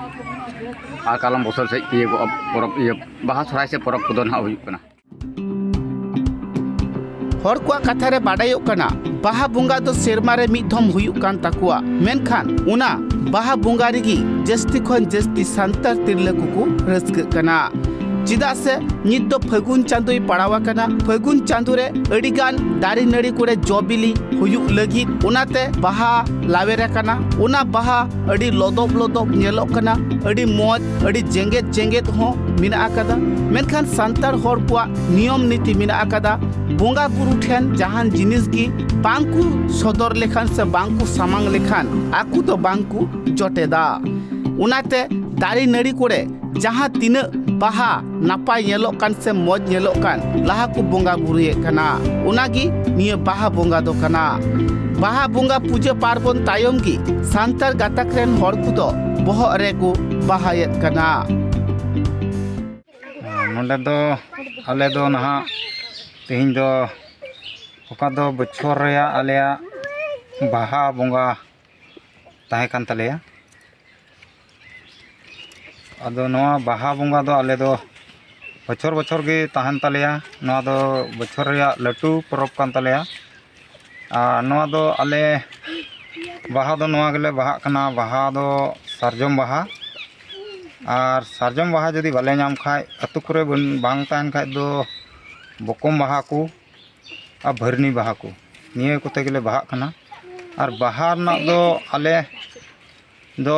ᱟᱨ ᱠᱟᱞᱚᱢ ᱵᱚᱪᱷᱚᱨ ᱥᱮᱫ ᱛᱤᱭᱳᱜᱚᱜᱼᱟ ᱯᱚᱨᱚᱵᱽ, ᱤᱭᱟᱹ ᱵᱟᱦᱟ ᱥᱚᱨᱦᱟᱭ ᱥᱮ ᱯᱚᱨᱚᱵᱽ ᱠᱚᱫᱚ ᱱᱟᱦᱟᱜ ᱦᱩᱭᱩᱜ ᱠᱟᱱᱟ᱾ ᱦᱚᱲ ᱠᱚᱣᱟᱜ ᱠᱟᱛᱷᱟ ᱨᱮ ᱵᱟᱰᱟᱭᱚᱜ ᱠᱟᱱᱟ, ᱵᱟᱦᱟ ᱵᱚᱸᱜᱟ ᱫᱚ ᱥᱮᱨᱢᱟ ᱨᱮ ᱢᱤᱫ ᱫᱷᱚᱢ ᱦᱩᱭᱩᱜ ᱠᱟᱱ ᱛᱟᱠᱚᱣᱟ᱾ ᱢᱮᱱᱠᱷᱟᱱ ᱚᱱᱟ ᱵᱟᱦᱟ ᱵᱚᱸᱜᱟ ᱨᱮᱜᱮ ᱡᱟᱹᱥᱛᱤ ᱠᱷᱚᱱ ᱡᱟᱹᱥᱛᱤ ᱥᱟᱱᱛᱟᱲ ᱛᱤᱨᱞᱟᱹ ᱠᱚᱠᱚ ᱨᱟᱹᱥᱠᱟᱹᱜ ᱠᱟᱱᱟ᱾ ᱪᱮᱫᱟᱜ ᱥᱮ ᱱᱤᱛ ᱫᱚ ᱯᱷᱟᱹᱜᱩᱱ ᱪᱟᱸᱫᱳᱭ ᱯᱟᱲᱟᱣ ᱟᱠᱟᱱᱟ᱾ ᱯᱷᱟᱹᱜᱩᱱ ᱪᱟᱸᱫᱳ ᱨᱮ ᱟᱹᱰᱤ ᱜᱟᱱ ᱫᱟᱨᱮ ᱱᱟᱹᱲᱤ ᱠᱚᱨᱮ ᱡᱚ ᱵᱤᱞᱤ ᱦᱩᱭᱩᱜ ᱞᱟᱹᱜᱤᱫ ᱚᱱᱟᱛᱮ ᱵᱟᱦᱟ ᱞᱟᱣᱮᱨ ᱟᱠᱟᱱᱟ᱾ ᱚᱱᱟ ᱵᱟᱦᱟ ᱟᱹᱰᱤ ᱞᱚᱫᱚᱵ ᱞᱚᱫᱚᱵ ᱧᱮᱞᱚᱜ ᱠᱟᱱᱟ, ᱟᱹᱰᱤ ᱢᱚᱡᱽ, ᱟᱹᱰᱤ ᱡᱮᱜᱮᱫ ᱡᱮᱜᱮᱫ ᱦᱚᱸ ᱢᱮᱱᱟᱜ ᱟᱠᱟᱫᱟ᱾ ᱢᱮᱱᱠᱷᱟᱱ ᱥᱟᱱᱛᱟᱲ ᱦᱚᱲ ᱠᱚᱣᱟᱜ ᱱᱤᱭᱚᱢ ᱱᱤᱛᱤ ᱢᱮᱱᱟᱜ ᱟᱠᱟᱫᱟ, ᱵᱚᱸᱜᱟ ᱵᱩᱨᱩ ᱴᱷᱮᱱ ᱡᱟᱦᱟᱱ ᱡᱤᱱᱤᱥ ᱜᱮ ᱵᱟᱝ ᱠᱚ ᱥᱚᱫᱚᱨ ᱞᱮᱠᱷᱟᱱ ᱥᱮ ᱵᱟᱝ ᱠᱚ ᱥᱟᱢᱟᱝ ᱞᱮᱠᱷᱟᱱ ᱟᱠᱚ ᱫᱚ ᱵᱟᱝ ᱠᱚ ᱡᱚᱴᱮᱫᱟ᱾ ᱚᱱᱟᱛᱮ ᱫᱟᱨᱮ ᱱᱟᱹᱲᱤ ᱠᱚᱨᱮ ᱡᱟᱦᱟᱸ ᱛᱤᱱᱟᱹᱜ ᱵᱟᱦᱟ ᱱᱟᱯᱟᱭ ᱧᱮᱞᱚᱜ ᱠᱟᱱ ᱥᱮ ᱢᱚᱡᱽ ᱧᱮᱞᱚᱜ ᱠᱟᱱ, ᱞᱟᱦᱟ ᱠᱚ ᱵᱚᱸᱜᱟ ᱵᱩᱨᱩᱭᱮᱫ ᱠᱟᱱᱟ᱾ ᱚᱱᱟᱜᱮ ᱱᱤᱭᱟᱹ ᱵᱟᱦᱟ ᱵᱚᱸᱜᱟ ᱫᱚ ᱠᱟᱱᱟ᱾ ᱵᱟᱦᱟ ᱵᱚᱸᱜᱟ ᱯᱩᱡᱟᱹ ᱯᱟᱨᱵᱚᱱ ᱛᱟᱭᱚᱢ ᱜᱮ ᱥᱟᱱᱛᱟᱲ ᱜᱟᱛᱟᱠ ᱨᱮᱱ ᱦᱚᱲ ᱠᱚᱫᱚ ᱵᱚᱦᱚᱜ ᱨᱮᱠᱚ ᱵᱟᱦᱟᱭᱮᱫ ᱠᱟᱱᱟ᱾ ᱱᱚᱰᱮ ᱫᱚ ᱟᱞᱮ ᱫᱚ ᱱᱟᱦᱟᱜ ᱛᱮᱦᱮᱧ ᱫᱚ ᱚᱠᱟ ᱫᱚ ᱵᱚᱪᱷᱚᱨ ᱨᱮᱭᱟᱜ ᱟᱞᱮᱭᱟᱜ ᱵᱟᱦᱟ ᱵᱚᱸᱜᱟ ᱛᱟᱦᱮᱸ ᱠᱟᱱ ᱛᱟᱞᱮᱭᱟ᱾ ᱟᱫᱚ ᱱᱚᱣᱟ ᱵᱟᱦᱟ ᱵᱚᱸᱜᱟ ᱫᱚ ᱟᱞᱮ ᱫᱚ ᱵᱚᱪᱷᱚᱨ ᱵᱚᱪᱷᱚᱨ ᱜᱮ ᱛᱟᱦᱮᱱ ᱛᱟᱞᱮᱭᱟ᱾ ᱱᱚᱣᱟ ᱫᱚ ᱵᱚᱪᱷᱚᱨ ᱨᱮᱭᱟᱜ ᱞᱟᱹᱴᱩ ᱯᱚᱨᱚᱵᱽ ᱠᱟᱱ ᱛᱟᱞᱮᱭᱟ᱾ ᱟᱨ ᱱᱚᱣᱟ ᱫᱚ ᱟᱞᱮ ᱵᱟᱦᱟ ᱫᱚ ᱱᱚᱣᱟ ᱜᱮᱞᱮ ᱵᱟᱦᱟᱜ ᱠᱟᱱᱟ᱾ ᱵᱟᱦᱟ ᱫᱚ ᱥᱟᱨᱡᱚᱢ ᱵᱟᱦᱟ, ᱟᱨ ᱥᱟᱨᱡᱚᱢ ᱵᱟᱦᱟ ᱡᱩᱫᱤ ᱵᱟᱞᱮ ᱧᱟᱢ ᱠᱷᱟᱡ, ᱟᱹᱛᱩ ᱠᱚᱨᱮ ᱵᱟᱝ ᱛᱟᱦᱮᱱ ᱠᱷᱟᱡ ᱫᱚ ᱵᱚᱠᱚᱢ ᱵᱟᱦᱟ ᱠᱚ ᱟᱨ ᱵᱷᱟᱹᱨᱱᱤ ᱵᱟᱦᱟ ᱠᱚ, ᱱᱤᱭᱟᱹ ᱠᱚᱛᱮ ᱜᱮᱞᱮ ᱵᱟᱦᱟᱜ ᱠᱟᱱᱟ᱾ ᱟᱨ ᱵᱟᱦᱟ ᱨᱮᱱᱟᱜ ᱫᱚ ᱟᱞᱮ ᱫᱚ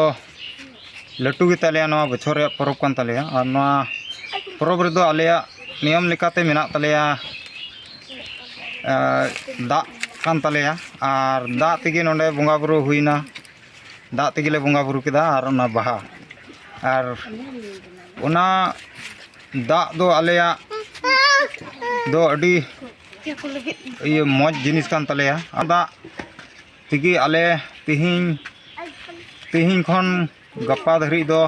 ᱞᱟᱹᱴᱩ ᱜᱮᱛᱟᱞᱮᱭᱟ, ᱱᱚᱣᱟ ᱵᱚᱪᱷᱚᱨ ᱨᱮᱭᱟᱜ ᱯᱚᱨᱚᱵᱽ ᱠᱟᱱ ᱛᱟᱞᱮᱭᱟ᱾ ᱟᱨ ᱱᱚᱣᱟ ᱯᱚᱨᱚᱵᱽ ᱨᱮᱫᱚ ᱟᱞᱮᱭᱟᱜ ᱱᱤᱭᱚᱢ ᱞᱮᱠᱟᱛᱮ ᱢᱮᱱᱟᱜ ᱛᱟᱞᱮᱭᱟ, ᱮ, ᱫᱟᱜ ᱠᱟᱱ ᱛᱟᱞᱮᱭᱟ᱾ ᱟᱨ ᱫᱟᱜ ᱛᱮᱜᱮ ᱱᱚᱰᱮ ᱵᱚᱸᱜᱟ ᱵᱩᱨᱩ ᱦᱩᱭᱱᱟ, ᱫᱟᱜ ᱛᱮᱜᱮᱞᱮ ᱵᱚᱸᱜᱟ ᱵᱩᱨᱩ ᱠᱮᱫᱟ᱾ ᱟᱨ ᱚᱱᱟ ᱵᱟᱦᱟ, ᱟᱨ ᱚᱱᱟ ᱫᱟᱜ ᱫᱚ ᱟᱞᱮᱭᱟᱜ ᱫᱚ ᱟᱹᱰᱤ ᱤᱭᱟᱹ ᱢᱚᱡᱽ ᱡᱤᱱᱤᱥ ᱠᱟᱱ ᱛᱟᱞᱮᱭᱟ᱾ ᱟᱨ ᱫᱟᱜ ᱛᱮᱜᱮ ᱟᱞᱮ ᱛᱤᱦᱤᱧ, ᱛᱤᱦᱤᱧ ᱠᱷᱚᱱ ᱜᱟᱯᱟ ᱫᱷᱟᱹᱨᱤᱡ ᱫᱚ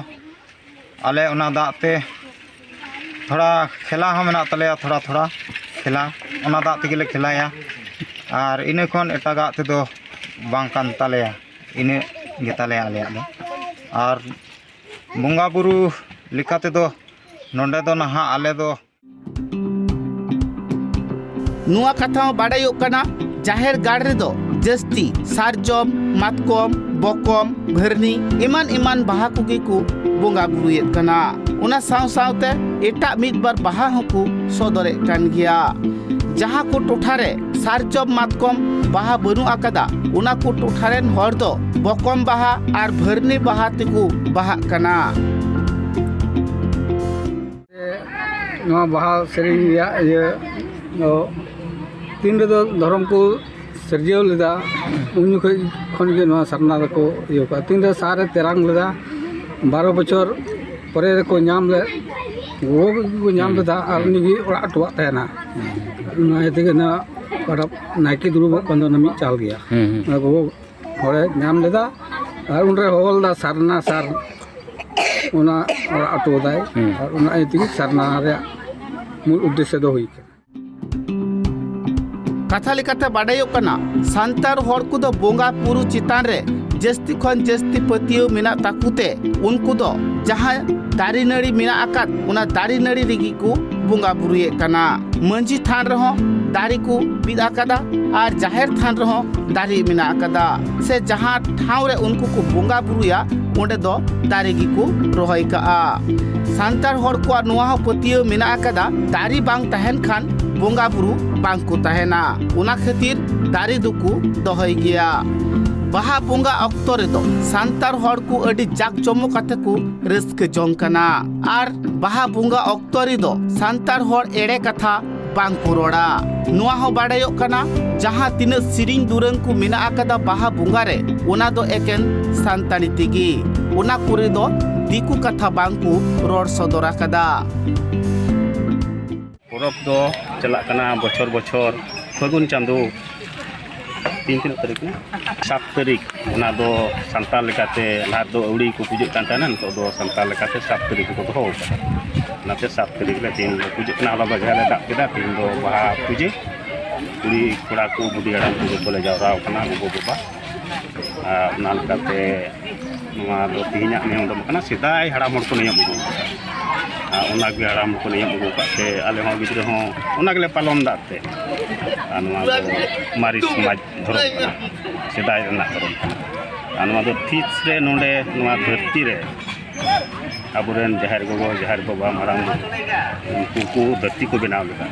ᱟᱞᱮ ᱚᱱᱟ ᱫᱟᱜ ᱛᱮ ᱛᱷᱚᱲᱟ ᱠᱷᱮᱞᱟ ᱦᱚᱸ ᱢᱮᱱᱟᱜ ᱛᱟᱞᱮᱭᱟ, ᱛᱷᱚᱲᱟ ᱛᱷᱚᱲᱟ ᱠᱷᱮᱞᱟ, ᱚᱱᱟ ᱫᱟᱜ ᱛᱮᱜᱮᱞᱮ ᱠᱷᱮᱞᱟᱭᱟ᱾ ᱟᱨ ᱤᱱᱟᱹ ᱠᱷᱚᱱ ᱮᱴᱟᱜᱟᱜ ᱛᱮᱫᱚ ᱵᱟᱝ ᱠᱟᱱ ᱛᱟᱞᱮᱭᱟ, ᱤᱱᱟᱹᱜ ᱜᱮᱛᱟᱞᱮᱭᱟ ᱟᱞᱮᱭᱟᱜ ᱫᱚ᱾ ᱟᱨ ᱵᱚᱸᱜᱟ ᱵᱩᱨᱩ ᱞᱮᱠᱟ ᱛᱮᱫᱚ ᱱᱚᱰᱮ ᱫᱚ ᱱᱟᱦᱟᱜ ᱟᱞᱮ ᱫᱚ ᱱᱚᱣᱟ ᱠᱟᱛᱷᱟ ᱦᱚᱸ ᱵᱟᱰᱟᱭᱚᱜ ᱠᱟᱱᱟ, ᱡᱟᱦᱮᱨ ᱜᱟᱲ ᱨᱮᱫᱚ ᱡᱟᱹᱥᱛᱤ ᱥᱟᱨᱡᱚᱢ, ᱢᱟᱛᱠᱚᱢ, ᱵᱚᱠᱚᱢ, ᱵᱷᱟᱹᱨᱱᱤ ᱮᱢᱟᱱ ᱮᱢᱟᱱ ᱵᱟᱦᱟ ᱠᱚᱜᱮ ᱠᱚ ᱵᱚᱸᱜᱟ ᱵᱩᱨᱩᱭᱮᱫ ᱠᱟᱱᱟ᱾ ᱚᱱᱟ ᱥᱟᱶ ᱥᱟᱶᱛᱮ ᱮᱴᱟᱜ ᱢᱤᱫ ᱵᱟᱨ ᱵᱟᱦᱟ ᱦᱚᱸᱠᱚ ᱥᱚᱫᱚᱨᱮᱫ ᱠᱟᱱ ᱜᱮᱭᱟ᱾ ᱡᱟᱦᱟᱸ ᱠᱚ ᱴᱚᱴᱷᱟ ᱨᱮ ᱥᱟᱨᱡᱚᱢ, ᱢᱟᱛᱠᱚᱢ ᱵᱟᱦᱟ ᱵᱟᱹᱱᱩᱜ ᱟᱠᱟᱫᱟ, ᱚᱱᱟ ᱠᱚ ᱴᱚᱴᱷᱟ ᱨᱮᱱ ᱦᱚᱲ ᱫᱚ ᱵᱚᱠᱚᱢ ᱵᱟᱦᱟ ᱟᱨ ᱵᱷᱟᱹᱨᱱᱤ ᱵᱟᱦᱟ ᱛᱮᱠᱚ ᱵᱟᱦᱟᱜ ᱠᱟᱱᱟ᱾ ᱱᱚᱣᱟ ᱵᱟᱦᱟ ᱥᱮᱨᱮᱧ ᱨᱮᱭᱟᱜ ᱤᱭᱟᱹ ᱫᱚ ᱛᱤᱱ ᱨᱮᱫᱚ ᱫᱷᱚᱨᱚᱢ ᱠᱚ ᱥᱤᱨᱡᱟᱹᱣ ᱞᱮᱫᱟ, ᱩᱱ ᱡᱚᱠᱷᱚᱱ ᱠᱷᱚᱱ ᱜᱮ ᱱᱚᱣᱟ ᱥᱟᱨᱱᱟ ᱫᱚᱠᱚ ᱤᱭᱟᱹ ᱠᱚᱣᱟ᱾ ᱛᱤᱱ ᱨᱮ ᱥᱟᱨᱮ ᱛᱮᱨᱟᱝ ᱞᱮᱫᱟ, ᱵᱟᱨᱚ ᱵᱚᱪᱷᱚᱨ ᱯᱚᱨᱮ ᱨᱮᱠᱚ ᱧᱟᱢ ᱞᱮᱫ, ᱜᱚᱜᱚ ᱜᱮᱠᱚ ᱧᱟᱢ ᱞᱮᱫᱟ, ᱟᱨ ᱩᱱᱤ ᱜᱮ ᱚᱲᱟᱜ ᱦᱚᱴᱚᱣᱟᱜ ᱛᱟᱦᱮᱱᱟ᱾ ᱚᱱᱟ ᱤᱭᱟᱹ ᱛᱮᱜᱮ ᱱᱚᱣᱟ ᱚᱠᱟᱴᱟᱜ ᱱᱟᱭᱠᱮ ᱫᱩᱲᱩᱵᱚᱜ ᱠᱟᱱ ᱫᱚ ᱚᱱᱟ ᱢᱤᱫ ᱪᱟᱞ ᱜᱮᱭᱟ᱾ ᱦᱩᱸ, ᱦᱩᱸ᱾ ᱚᱱᱟ ᱜᱚᱜᱚ ᱦᱚᱲᱮ ᱧᱟᱢ ᱞᱮᱫᱟ, ᱟᱨ ᱩᱱᱨᱮ ᱦᱚᱦᱚ ᱞᱮᱫᱟ ᱥᱟᱨᱱᱟ ᱥᱟᱨ, ᱚᱱᱟ ᱚᱲᱟᱜ ᱦᱚᱴᱚ ᱠᱟᱫᱟᱭ᱾ ᱦᱩᱸ᱾ ᱟᱨ ᱚᱱᱟ ᱤᱭᱟᱹ ᱛᱮᱜᱮ ᱥᱟᱨᱱᱟ ᱨᱮᱭᱟᱜ ᱢᱩᱞ ᱩᱫᱽᱫᱮᱥᱥᱚ ᱫᱚ ᱦᱩᱭ ᱠᱟᱱᱟ᱾ ᱠᱟᱛᱷᱟ ᱞᱮᱠᱟᱛᱮ ᱵᱟᱰᱟᱭᱚᱜ ᱠᱟᱱᱟ, ᱥᱟᱱᱛᱟᱲ ᱦᱚᱲ ᱠᱚᱫᱚ ᱵᱚᱸᱜᱟ ᱵᱩᱨᱩ ᱪᱮᱛᱟᱱ ᱨᱮ ᱡᱟᱹᱥᱛᱤ ᱠᱷᱚᱱ ᱡᱟᱹᱥᱛᱤ ᱯᱟᱹᱛᱭᱟᱹᱣ ᱢᱮᱱᱟᱜ ᱛᱟᱠᱚ ᱛᱮ, ᱩᱱᱠᱩ ᱫᱚ ᱡᱟᱦᱟᱸ ᱫᱟᱨᱮ ᱱᱟᱹᱲᱤ ᱢᱮᱱᱟᱜ ᱟᱠᱟᱫ, ᱚᱱᱟ ᱫᱟᱨᱮ ᱱᱟᱹᱲᱤ ᱨᱮᱜᱮ ᱠᱚ ᱵᱚᱸᱜᱟ ᱵᱩᱨᱩᱭᱮᱫ ᱠᱟᱱᱟ᱾ ᱢᱟᱹᱡᱷᱤ ᱛᱷᱟᱱ ᱨᱮᱦᱚᱸ ᱫᱟᱨᱮ ᱠᱚ ᱵᱤᱫ ᱟᱠᱟᱫᱟ ᱟᱨ ᱡᱟᱦᱮᱨ ᱛᱷᱟᱱ ᱨᱮᱦᱚᱸ ᱫᱟᱨᱮ ᱢᱮᱱᱟᱜ ᱟᱠᱟᱫᱟ, ᱥᱮ ᱡᱟᱦᱟᱸ ᱴᱷᱟᱶ ᱨᱮ ᱩᱱᱠᱩ ᱠᱚ ᱵᱚᱸᱜᱟ ᱵᱩᱨᱩᱭᱟ, ᱚᱸᱰᱮ ᱫᱚ ᱫᱟᱨᱮ ᱜᱮᱠᱚ ᱨᱚᱦᱚᱭ ᱠᱟᱜᱼᱟ᱾ ᱥᱟᱱᱛᱟᱲ ᱦᱚᱲ ᱠᱚᱣᱟᱜ ᱱᱚᱣᱟ ᱦᱚᱸ ᱯᱟᱹᱛᱭᱟᱹᱣ ᱢᱮᱱᱟᱜ ᱟᱠᱟᱫᱟ, ᱫᱟᱨᱮ ᱵᱟᱝ ᱛᱟᱦᱮᱱ ᱠᱷᱟᱱ ᱵᱚᱸᱜᱟ ᱵᱩᱨᱩ ᱵᱟᱝ ᱠᱚ ᱛᱟᱦᱮᱱᱟ, ᱚᱱᱟ ᱠᱷᱟᱹᱛᱤᱨ ᱫᱟᱨᱮ ᱫᱚᱠᱚ ᱫᱚᱦᱚᱭ ᱜᱮᱭᱟ᱾ ᱵᱟᱦᱟ ᱵᱚᱸᱜᱟ ᱚᱠᱛᱚ ᱨᱮᱫᱚ ᱥᱟᱱᱛᱟᱲ ᱦᱚᱲ ᱠᱚ ᱟᱹᱰᱤ ᱡᱟᱠ ᱡᱚᱢᱚᱠ ᱟᱛᱮ ᱠᱚ ᱨᱟᱹᱥᱠᱟᱹ ᱡᱚᱝ ᱠᱟᱱᱟ᱾ ᱟᱨ ᱵᱟᱦᱟ ᱵᱚᱸᱜᱟ ᱚᱠᱛᱚ ᱨᱮᱫᱚ ᱥᱟᱱᱛᱟᱲ ᱦᱚᱲ ᱮᱲᱮ ᱠᱟᱛᱷᱟ ᱵᱟᱝ ᱠᱚ ᱨᱚᱲᱟ᱾ ᱱᱚᱣᱟ ᱦᱚᱸ ᱵᱟᱰᱟᱭᱚᱜ ᱠᱟᱱᱟ, ᱡᱟᱦᱟᱸ ᱛᱤᱱᱟᱹᱜ ᱥᱮᱨᱮᱧ ᱫᱩᱨᱟᱹᱝ ᱠᱚ ᱢᱮᱱᱟᱜ ᱟᱠᱟᱫᱟ ᱵᱟᱦᱟ ᱵᱚᱸᱜᱟ ᱨᱮ, ᱚᱱᱟ ᱫᱚ ᱮᱠᱮᱱ ᱥᱟᱱᱛᱟᱲᱤ ᱛᱮᱜᱮ᱾ ᱚᱱᱟ ᱠᱚᱨᱮ ᱫᱚ ᱫᱤᱠᱩ ᱠᱟᱛᱷᱟ ᱵᱟᱝ ᱠᱚ ᱨᱚᱲ ᱥᱚᱫᱚᱨ ᱟᱠᱟᱫᱟ᱾ ᱯᱚᱨᱚᱵᱽ ᱫᱚ ᱪᱟᱞᱟᱜ ᱠᱟᱱᱟ ᱵᱚᱪᱷᱚᱨ ᱵᱚᱪᱷᱚᱨ ᱯᱷᱟᱹᱜᱩᱱ ᱪᱟᱸᱫᱳ᱾ ᱛᱮᱦᱮᱧ ᱛᱤᱱᱟᱹᱜ ᱛᱟᱹᱨᱤᱠᱷ ᱠᱟᱱᱟ? ᱥᱟᱛ ᱛᱟᱹᱨᱤᱠᱷ᱾ ᱚᱱᱟ ᱫᱚ ᱥᱟᱱᱛᱟᱲ ᱞᱮᱠᱟᱛᱮ, ᱞᱟᱦᱟ ᱫᱚ ᱟᱹᱣᱲᱤ ᱠᱚ ᱯᱩᱡᱟᱹᱜ ᱠᱟᱱ ᱛᱟᱦᱮᱱᱟ, ᱱᱤᱛᱚᱜ ᱫᱚ ᱥᱟᱱᱛᱟᱲ ᱞᱮᱠᱟᱛᱮ ᱥᱟᱛ ᱛᱟᱹᱨᱤᱠᱷ ᱠᱚ ᱫᱚᱦᱚ ᱟᱠᱟᱫᱟ᱾ ᱚᱱᱟᱛᱮ ᱥᱟᱛ ᱛᱟᱹᱨᱤᱠᱷ ᱨᱮ ᱛᱮᱦᱮᱧ ᱞᱮ ᱯᱩᱡᱟᱹᱜ ᱠᱟᱱᱟ᱾ ᱟᱞᱟᱫᱟ ᱡᱟᱦᱟᱸ ᱞᱮ ᱫᱟᱵ ᱠᱮᱫᱟ, ᱛᱮᱦᱮᱧ ᱫᱚ ᱵᱟᱦᱟ ᱯᱩᱡᱟᱹ᱾ ᱠᱩᱲᱤ ᱠᱚᱲᱟ ᱠᱚ, ᱵᱩᱰᱷᱤ ᱦᱟᱲᱟᱢ ᱠᱚ ᱡᱚᱛᱚ ᱞᱮ ᱡᱟᱣᱨᱟ ᱟᱠᱟᱱᱟ, ᱜᱚᱜᱚ ᱵᱟᱵᱟ᱾ ᱟᱨ ᱚᱱᱟ ᱞᱮᱠᱟᱛᱮ ᱱᱚᱣᱟ ᱫᱚ ᱛᱮᱦᱮᱧᱟᱜ ᱱᱤᱭᱚᱢ ᱫᱚ ᱵᱟᱝ ᱠᱟᱱᱟ, ᱥᱮᱫᱟᱭ ᱦᱟᱲᱟᱢ ᱦᱚᱲ ᱠᱚ ᱱᱤᱭᱚᱢ ᱟᱹᱜᱩ ᱟᱠᱟᱫᱟ᱾ ᱟᱨ ᱚᱱᱟᱜᱮ ᱦᱟᱲᱟᱢ ᱦᱚᱲ ᱠᱚ ᱱᱤᱭᱚᱢ ᱟᱹᱜᱩ ᱟᱠᱟᱫ ᱛᱮ ᱟᱞᱮ ᱦᱚᱸ ᱜᱤᱫᱽᱨᱟᱹ ᱦᱚᱸ ᱚᱱᱟ ᱜᱮᱞᱮ ᱯᱟᱞᱚᱱ ᱮᱫᱟ ᱛᱮ᱾ ᱟᱨ ᱱᱚᱣᱟ ᱫᱚ ᱢᱟᱨᱮ ᱥᱚᱢᱟᱡᱽ ᱫᱷᱚᱨᱚᱢ ᱠᱟᱱᱟ, ᱥᱮᱫᱟᱭ ᱨᱮᱱᱟᱜ ᱫᱷᱚᱨᱚᱢ ᱠᱟᱱᱟ᱾ ᱟᱨ ᱱᱚᱣᱟ ᱫᱚ ᱛᱤᱥ ᱨᱮ ᱱᱚᱰᱮ ᱱᱚᱣᱟ ᱫᱷᱟᱹᱨᱛᱤ ᱨᱮ ᱟᱵᱚᱨᱮᱱ ᱡᱟᱦᱮᱨ ᱜᱚᱜᱚ, ᱡᱟᱦᱮᱨ ᱵᱟᱵᱟ, ᱢᱟᱨᱟᱝ ᱵᱩᱨᱩ, ᱩᱱᱠᱩ ᱠᱚ ᱫᱷᱟᱹᱨᱛᱤ ᱠᱚ ᱵᱮᱱᱟᱣ ᱞᱮᱫᱟ᱾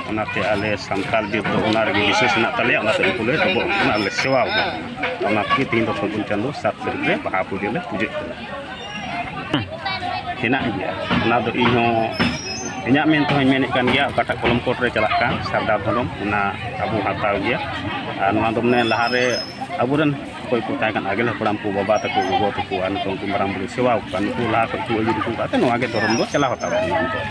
ᱚᱱᱟᱛᱮ ᱟᱞᱮ ᱥᱟᱱᱛᱟᱲ ᱡᱟᱹᱛ ᱫᱚ ᱚᱱᱟ ᱨᱮᱜᱮ ᱵᱤᱥᱣᱟᱥ ᱢᱮᱱᱟᱜ ᱛᱟᱞᱮᱭᱟ, ᱚᱱᱟᱛᱮ ᱩᱱᱠᱩ ᱞᱮ ᱰᱚᱵᱚᱜ ᱟᱠᱚ ᱠᱟᱱᱟ ᱟᱨ ᱞᱮ ᱥᱮᱵᱟ ᱟᱠᱚ ᱠᱟᱱᱟ᱾ ᱚᱱᱟ ᱛᱮᱜᱮ ᱛᱮᱦᱮᱧ ᱫᱚ ᱯᱷᱟᱹᱜᱩᱱ ᱪᱟᱸᱫᱳ ᱥᱟᱛ ᱛᱟᱹᱨᱤᱠᱷ ᱨᱮ ᱵᱟᱦᱟ ᱯᱩᱡᱟᱹ ᱞᱮ ᱯᱩᱡᱟᱹᱜ ᱠᱟᱱᱟ᱾ ᱦᱮᱱᱟᱜ ᱜᱮᱭᱟ, ᱚᱱᱟ ᱫᱚ ᱤᱧ ᱦᱚᱸ ᱤᱧᱟᱹᱜ ᱢᱮᱱ ᱛᱮᱦᱚᱸᱧ ᱢᱮᱱᱮᱫ ᱠᱟᱱ ᱜᱮᱭᱟ, ᱚᱠᱟᱴᱟᱜ ᱠᱚᱞᱚᱢ ᱠᱳᱰ ᱨᱮ ᱪᱟᱞᱟᱜ ᱠᱟᱱ ᱥᱟᱨᱱᱟ ᱫᱷᱚᱨᱚᱢ, ᱚᱱᱟ ᱟᱵᱚ ᱦᱟᱛᱟᱣ ᱜᱮᱭᱟ᱾ ᱟᱨ ᱱᱚᱣᱟ ᱫᱚ ᱢᱟᱱᱮ ᱞᱟᱦᱟᱨᱮ ᱟᱵᱚᱨᱮᱱ ᱚᱠᱚᱭ ᱠᱚ ᱛᱟᱦᱮᱸ ᱠᱟᱱᱟ, ᱟᱹᱜᱤᱞ ᱦᱟᱯᱲᱟᱢ ᱠᱚ, ᱵᱟᱵᱟ ᱛᱟᱠᱚ, ᱜᱚᱜᱚ ᱛᱟᱠᱚ, ᱟᱨ ᱱᱤᱛᱚᱝ ᱩᱱᱠᱩ ᱢᱟᱨᱟᱝ ᱵᱩᱨᱩ ᱥᱮᱵᱟ ᱠᱚᱣᱟ, ᱱᱩᱠᱩ ᱞᱟᱦᱟ ᱠᱷᱚᱱ ᱠᱚ ᱟᱹᱭᱩᱨ ᱟᱹᱜᱩ ᱟᱠᱟᱫ ᱛᱮ ᱱᱚᱣᱟ ᱜᱮ ᱫᱷᱚᱨᱚᱢ ᱫᱚ ᱪᱟᱞᱟᱣ ᱦᱟᱛᱟᱲᱚᱜ ᱠᱟᱱᱟ᱾ ᱱᱤᱛᱚᱜ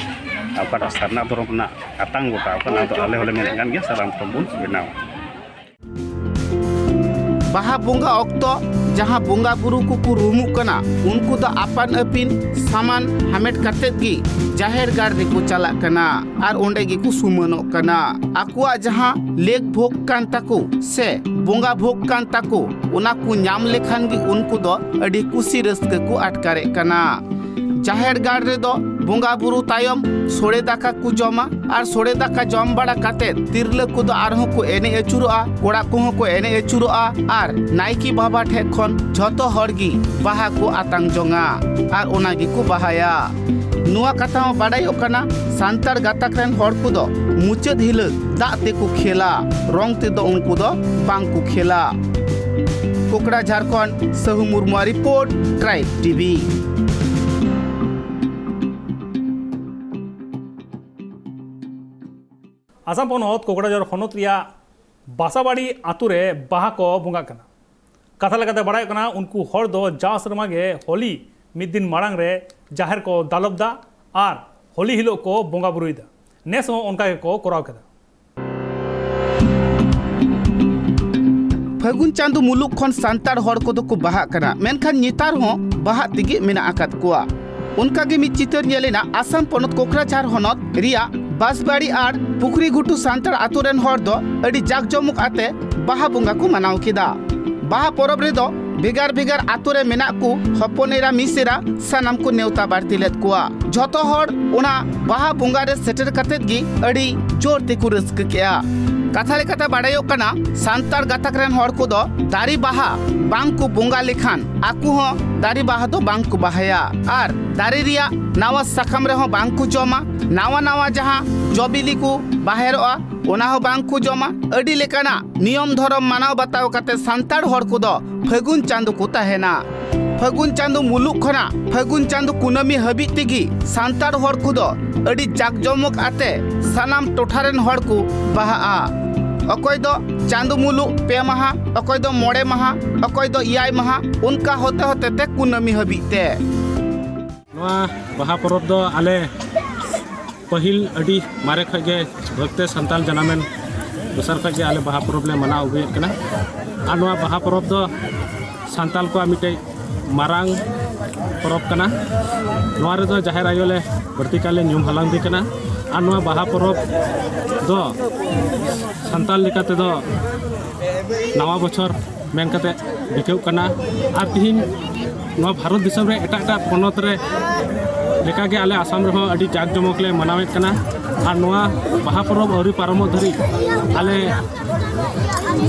ᱚᱠᱟᱴᱟᱜ ᱥᱟᱨᱱᱟ ᱫᱷᱚᱨᱚᱢ ᱨᱮᱱᱟᱜ ᱟᱛᱟᱝ ᱜᱚᱴᱟ ᱟᱠᱟᱱᱟ, ᱚᱱᱟ ᱫᱚ ᱟᱞᱮ ᱦᱚᱸᱞᱮ ᱢᱮᱱᱮᱫ ᱠᱟᱱ ᱜᱮᱭᱟ, ᱥᱟᱨᱱᱟ ᱫᱷᱚᱨᱚᱢ ᱵᱚᱱ ᱵᱮᱱᱟᱣᱟ᱾ ᱵᱟᱦᱟ ᱵᱚᱸᱜᱟ ᱚᱠᱛᱚ ᱡᱟᱦᱟᱸ ᱵᱚᱸᱜᱟ ᱵᱩᱨᱩ ᱠᱚᱠᱚ ᱨᱩᱢᱩᱜ ᱠᱟᱱᱟ, ᱩᱱᱠᱩ ᱫᱚ ᱟᱯᱟᱱ ᱟᱹᱯᱤᱱ ᱥᱟᱢᱟᱱ ᱦᱟᱢᱮᱴ ᱠᱟᱛᱮᱫ ᱜᱮ ᱡᱟᱦᱮᱨ ᱜᱟᱲ ᱨᱮᱠᱚ ᱪᱟᱞᱟᱜ ᱠᱟᱱᱟ ᱟᱨ ᱚᱸᱰᱮ ᱜᱮᱠᱚ ᱥᱩᱢᱟᱹᱱᱚᱜ ᱠᱟᱱᱟ᱾ ᱟᱠᱚᱣᱟᱜ ᱡᱟᱦᱟᱸ ᱞᱮᱠ ᱵᱷᱳᱜᱽ ᱠᱟᱱ ᱛᱟᱠᱚ ᱥᱮ ᱵᱚᱸᱜᱟ ᱵᱷᱳᱜᱽ ᱠᱟᱱ ᱛᱟᱠᱚ, ᱚᱱᱟ ᱠᱚ ᱧᱟᱢ ᱞᱮᱠᱷᱟᱱ ᱜᱮ ᱩᱱᱠᱩ ᱫᱚ ᱟᱹᱰᱤ ᱠᱩᱥᱤ ᱨᱟᱹᱥᱠᱟᱹ ᱠᱚ ᱟᱴᱠᱟᱨᱮᱫ ᱠᱟᱱᱟ᱾ ᱡᱟᱦᱮᱨ ᱜᱟᱲ ᱨᱮᱫᱚ ᱵᱚᱸᱜᱟ ᱵᱩᱨᱩ ᱛᱟᱭᱚᱢ ᱥᱚᱲᱮ ᱫᱟᱠᱟ ᱠᱚ ᱡᱚᱢᱟ ᱟᱨ ᱥᱚᱲᱮ ᱫᱟᱠᱟ ᱡᱚᱢ ᱵᱟᱲᱟ ᱠᱟᱛᱮ ᱛᱤᱨᱞᱟᱹ ᱠᱚᱫᱚ ᱟᱨᱦᱚᱸ ᱠᱚ ᱮᱱᱮᱡ ᱟᱹᱪᱩᱨᱚᱜᱼᱟ, ᱠᱚᱲᱟ ᱠᱚᱦᱚᱸ ᱠᱚ ᱮᱱᱮᱡ ᱟᱹᱪᱩᱨᱚᱜᱼᱟ ᱟᱨ ᱱᱟᱭᱠᱮ ᱵᱟᱵᱟ ᱴᱷᱮᱱ ᱠᱷᱚᱱ ᱡᱷᱚᱛᱚ ᱦᱚᱲ ᱜᱮ ᱵᱟᱦᱟ ᱠᱚ ᱟᱛᱟᱝ ᱡᱚᱝᱟ ᱟᱨ ᱚᱱᱟ ᱜᱮᱠᱚ ᱵᱟᱦᱟᱭᱟ᱾ ᱱᱚᱣᱟ ᱠᱟᱛᱷᱟ ᱦᱚᱸ ᱵᱟᱰᱟᱭᱚᱜ ᱠᱟᱱᱟ, ᱥᱟᱱᱛᱟᱲ ᱜᱟᱛᱟᱠ ᱨᱮᱱ ᱦᱚᱲ ᱠᱚᱫᱚ ᱢᱩᱪᱟᱹᱫ ᱦᱤᱞᱟᱹᱜ ᱫᱟᱜ ᱛᱮᱠᱚ ᱠᱷᱮᱞᱟ, ᱨᱚᱝ ᱛᱮᱫᱚ ᱩᱱᱠᱩ ᱫᱚ ᱵᱟᱝ ᱠᱚ ᱠᱷᱮᱞᱟ᱾ ᱠᱚᱠᱲᱟᱡᱷᱟᱨ ᱠᱷᱚᱱ ᱥᱟᱹᱦᱩ ᱢᱩᱨᱢᱩᱣᱟᱜ ᱨᱤᱯᱳᱨᱴ, ᱴᱨᱟᱭᱤᱵᱽ ᱴᱤᱵᱷᱤ᱾ ᱟᱥᱟᱢ ᱯᱚᱱᱚᱛ ᱠᱚᱠᱲᱟᱡᱷᱟᱨ ᱦᱚᱱᱚᱛ ᱨᱮᱭᱟᱜ ᱵᱟᱥᱟᱵᱟᱲᱤ ᱟᱛᱳ ᱨᱮ ᱵᱟᱦᱟ ᱠᱚ ᱵᱚᱸᱜᱟᱜ ᱠᱟᱱᱟ᱾ ᱠᱟᱛᱷᱟ ᱞᱮᱠᱟᱛᱮ ᱵᱟᱲᱟᱭᱚᱜ ᱠᱟᱱᱟ, ᱩᱱᱠᱩ ᱦᱚᱲ ᱫᱚ ᱡᱟᱣ ᱥᱮᱨᱢᱟ ᱜᱮ ᱦᱳᱞᱤ ᱢᱤᱫ ᱫᱤᱱ ᱢᱟᱲᱟᱝ ᱨᱮ ᱡᱟᱦᱮᱨ ᱠᱚ ᱫᱟᱞᱚᱵ ᱫᱟ ᱟᱨ ᱦᱳᱞᱤ ᱦᱤᱞᱳᱜ ᱠᱚ ᱵᱚᱸᱜᱟ ᱵᱩᱨᱩᱭᱮᱫᱟ᱾ ᱱᱮᱥ ᱦᱚᱸ ᱚᱱᱠᱟ ᱜᱮᱠᱚ ᱠᱚᱨᱟᱣ ᱠᱮᱫᱟ᱾ ᱯᱷᱟᱹᱜᱩᱱ ᱪᱟᱸᱫᱚ ᱢᱩᱞᱩᱜ ᱠᱷᱚᱱ ᱥᱟᱱᱛᱟᱲ ᱦᱚᱲ ᱠᱚᱫᱚ ᱠᱚ ᱵᱟᱦᱟᱜ ᱠᱟᱱᱟ, ᱢᱮᱱᱠᱷᱟᱱ ᱱᱮᱛᱟᱨ ᱦᱚᱸ ᱵᱟᱦᱟᱜ ᱛᱮᱜᱮ ᱢᱮᱱᱟᱜ ᱟᱠᱟᱫ ᱠᱚᱣᱟ᱾ ᱚᱱᱠᱟ ᱜᱮ ᱢᱤᱫ ᱪᱤᱛᱟᱹᱨ ᱧᱮᱞ ᱮᱱᱟ ᱟᱥᱟᱢ ᱯᱚᱱᱚᱛ ᱠᱚᱠᱨᱟᱡᱷᱟᱨ ᱦᱚᱱᱚᱛ ᱨᱮᱭᱟᱜ ᱵᱟᱥᱵᱟᱲᱤ ᱟᱨ ᱯᱩᱠᱷᱨᱤ ᱜᱷᱩᱴᱩ ᱥᱟᱱᱛᱟᱲ ᱟᱛᱳ ᱨᱮᱱ ᱦᱚᱲ ᱫᱚ ᱟᱹᱰᱤ ᱡᱟᱠ ᱡᱚᱢᱚᱠ ᱟᱛᱮ ᱵᱟᱦᱟ ᱵᱚᱸᱜᱟ ᱠᱚ ᱢᱟᱱᱟᱣ ᱠᱮᱫᱟ᱾ ᱵᱟᱦᱟ ᱯᱚᱨᱚᱵᱽ ᱨᱮᱫᱚ ᱵᱷᱮᱜᱟᱨ ᱵᱷᱮᱜᱟᱨ ᱟᱛᱳ ᱨᱮ ᱢᱮᱱᱟᱜ ᱠᱚ ᱦᱚᱯᱚᱱ ᱮᱨᱟ ᱢᱤᱥ ᱮᱨᱟ ᱥᱟᱱᱟᱢ ᱠᱚ ᱱᱮᱣᱛᱟ ᱵᱟᱨᱛᱤ ᱞᱮᱫ ᱠᱚᱣᱟ᱾ ᱡᱷᱚᱛᱚ ᱦᱚᱲ ᱚᱱᱟ ᱵᱟᱦᱟ ᱵᱚᱸᱜᱟ ᱨᱮ ᱥᱮᱴᱮᱨ ᱠᱟᱛᱮᱫ ᱜᱮ ᱟᱹᱰᱤ ᱡᱳᱨ ᱛᱮᱠᱚ ᱨᱟᱹᱥᱠᱟᱹ ᱠᱮᱜᱼᱟ᱾ ᱠᱟᱛᱷᱟ ᱞᱮᱠᱟᱛᱮ ᱵᱟᱲᱟᱭᱚᱜ ᱠᱟᱱᱟ, ᱥᱟᱱᱛᱟᱲ ᱜᱟᱛᱟᱠ ᱨᱮᱱ ᱦᱚᱲ ᱠᱚᱫᱚ ᱫᱟᱨᱮ ᱵᱟᱦᱟ ᱵᱟᱝ ᱠᱚ ᱵᱚᱸᱜᱟ ᱞᱮᱠᱷᱟᱱ ᱟᱠᱚ ᱦᱚᱸ ᱫᱟᱨᱮ ᱵᱟᱦᱟ ᱫᱚ ᱵᱟᱝ ᱠᱚ ᱵᱟᱦᱟᱭᱟ ᱟᱨ ᱫᱟᱨᱮ ᱨᱮᱭᱟᱜ ᱱᱟᱣᱟ ᱥᱟᱠᱟᱢ ᱨᱮᱦᱚᱸ ᱵᱟᱝ ᱠᱚ ᱡᱚᱢᱟ᱾ ᱱᱟᱣᱟ ᱱᱟᱣᱟ ᱡᱟᱦᱟᱸ ᱡᱚ ᱵᱤᱞᱤ ᱠᱚ ᱵᱟᱦᱮᱨᱚᱜᱼᱟ, ᱚᱱᱟ ᱦᱚᱸ ᱵᱟᱝ ᱠᱚ ᱡᱚᱢᱟ᱾ ᱟᱹᱰᱤ ᱞᱮᱠᱟᱱᱟᱜ ᱱᱤᱭᱚᱢ ᱫᱷᱚᱨᱚᱢ ᱢᱟᱱᱟᱣ ᱵᱟᱛᱟᱣ ᱠᱟᱛᱮ ᱥᱟᱱᱛᱟᱲ ᱦᱚᱲ ᱠᱚᱫᱚ ᱯᱷᱟᱹᱜᱩᱱ ᱪᱟᱸᱫᱚ ᱠᱚ ᱛᱟᱦᱮᱱᱟ᱾ ᱯᱷᱟᱹᱜᱩᱱ ᱪᱟᱸᱫᱚ ᱢᱩᱞᱩᱜ ᱠᱷᱚᱱᱟᱜ ᱯᱷᱟᱹᱜᱩᱱ ᱪᱟᱸᱫᱚ ᱠᱩᱱᱟᱹᱢᱤ ᱦᱟᱹᱵᱤᱡ ᱛᱮᱜᱮ ᱥᱟᱱᱛᱟᱲ ᱦᱚᱲ ᱠᱚᱫᱚ ᱟᱹᱰᱤ ᱡᱟᱠ ᱡᱚᱢᱚᱠ ᱟᱛᱮ ᱥᱟᱱᱟᱢ ᱴᱚᱴᱷᱟ ᱨᱮᱱ ᱦᱚᱲ ᱠᱚ ᱵᱟᱦᱟᱜᱼᱟ᱾ ᱚᱠᱚᱭ ᱫᱚ ᱪᱟᱸᱫᱚ ᱢᱩᱞᱩᱜ ᱯᱮ ᱢᱟᱦᱟ, ᱚᱠᱚᱭ ᱫᱚ ᱢᱚᱬᱮ ᱢᱟᱦᱟ, ᱚᱠᱚᱭ ᱫᱚ ᱮᱭᱟᱭ ᱢᱟᱦᱟ, ᱚᱱᱠᱟ ᱦᱚᱛᱮ ᱦᱚᱛᱮ ᱛᱮ ᱠᱩᱱᱟᱹᱢᱤ ᱦᱟᱹᱵᱤᱡ ᱛᱮ᱾ ᱱᱚᱣᱟ ᱵᱟᱦᱟ ᱯᱚᱨᱚᱵᱽ ᱫᱚ ᱟᱞᱮ ᱯᱟᱹᱦᱤᱞ ᱟᱹᱰᱤ ᱢᱟᱨᱮ ᱠᱷᱚᱱ ᱜᱮ, ᱵᱷᱟᱹᱜᱤᱛᱮ ᱥᱟᱱᱛᱟᱲ ᱡᱟᱱᱟᱢᱮᱱ ᱫᱚᱥᱟᱨ ᱠᱷᱚᱱ ᱜᱮ ᱟᱞᱮ ᱵᱟᱦᱟ ᱯᱚᱨᱚᱵᱽ ᱞᱮ ᱢᱟᱱᱟᱣ ᱟᱹᱜᱩᱭᱮᱫ ᱠᱟᱱᱟ᱾ ᱟᱨ ᱱᱚᱣᱟ ᱵᱟᱦᱟ ᱯᱚᱨᱚᱵᱽ ᱫᱚ ᱥᱟᱱᱛᱟᱲ ᱠᱚᱣᱟᱜ ᱢᱤᱫᱴᱮᱡ ᱢᱟᱨᱟᱝ ᱯᱚᱨᱚᱵᱽ ᱠᱟᱱᱟ᱾ ᱱᱚᱣᱟ ᱨᱮᱫᱚ ᱡᱟᱦᱮᱨ ᱟᱭᱳ ᱞᱮ ᱵᱟᱹᱲᱛᱤ ᱠᱟᱭ ᱞᱮ ᱧᱩᱢ ᱦᱟᱞᱟᱝ ᱫᱮ ᱠᱟᱱᱟ᱾ ᱟᱨ ᱱᱚᱣᱟ ᱵᱟᱦᱟ ᱯᱚᱨᱚᱵᱽ ᱫᱚ ᱥᱟᱱᱛᱟᱲ ᱞᱮᱠᱟ ᱛᱮᱫᱚ ᱱᱟᱣᱟ ᱵᱚᱪᱷᱚᱨ ᱢᱮᱱ ᱠᱟᱛᱮ ᱵᱤᱠᱟᱹᱣ ᱠᱟᱱᱟ᱾ ᱟᱨ ᱛᱤᱦᱤᱧ ᱱᱚᱣᱟ ᱵᱷᱟᱨᱚᱛ ᱫᱤᱥᱚᱢ ᱨᱮ ᱮᱴᱟᱜ ᱮᱴᱟᱜ ᱯᱚᱱᱚᱛ ᱨᱮ ᱞᱮᱠᱟᱜᱮ ᱟᱞᱮ ᱟᱥᱟᱢ ᱨᱮᱦᱚᱸ ᱟᱹᱰᱤ ᱡᱟᱠ ᱡᱚᱢᱚᱠ ᱞᱮ ᱢᱟᱱᱟᱣᱮᱫ ᱠᱟᱱᱟ᱾ ᱟᱨ ᱱᱚᱣᱟ ᱵᱟᱦᱟ ᱯᱚᱨᱚᱵᱽ ᱟᱹᱣᱨᱤ ᱯᱟᱨᱚᱢᱚᱜ ᱫᱷᱟᱹᱨᱤᱡ ᱟᱞᱮ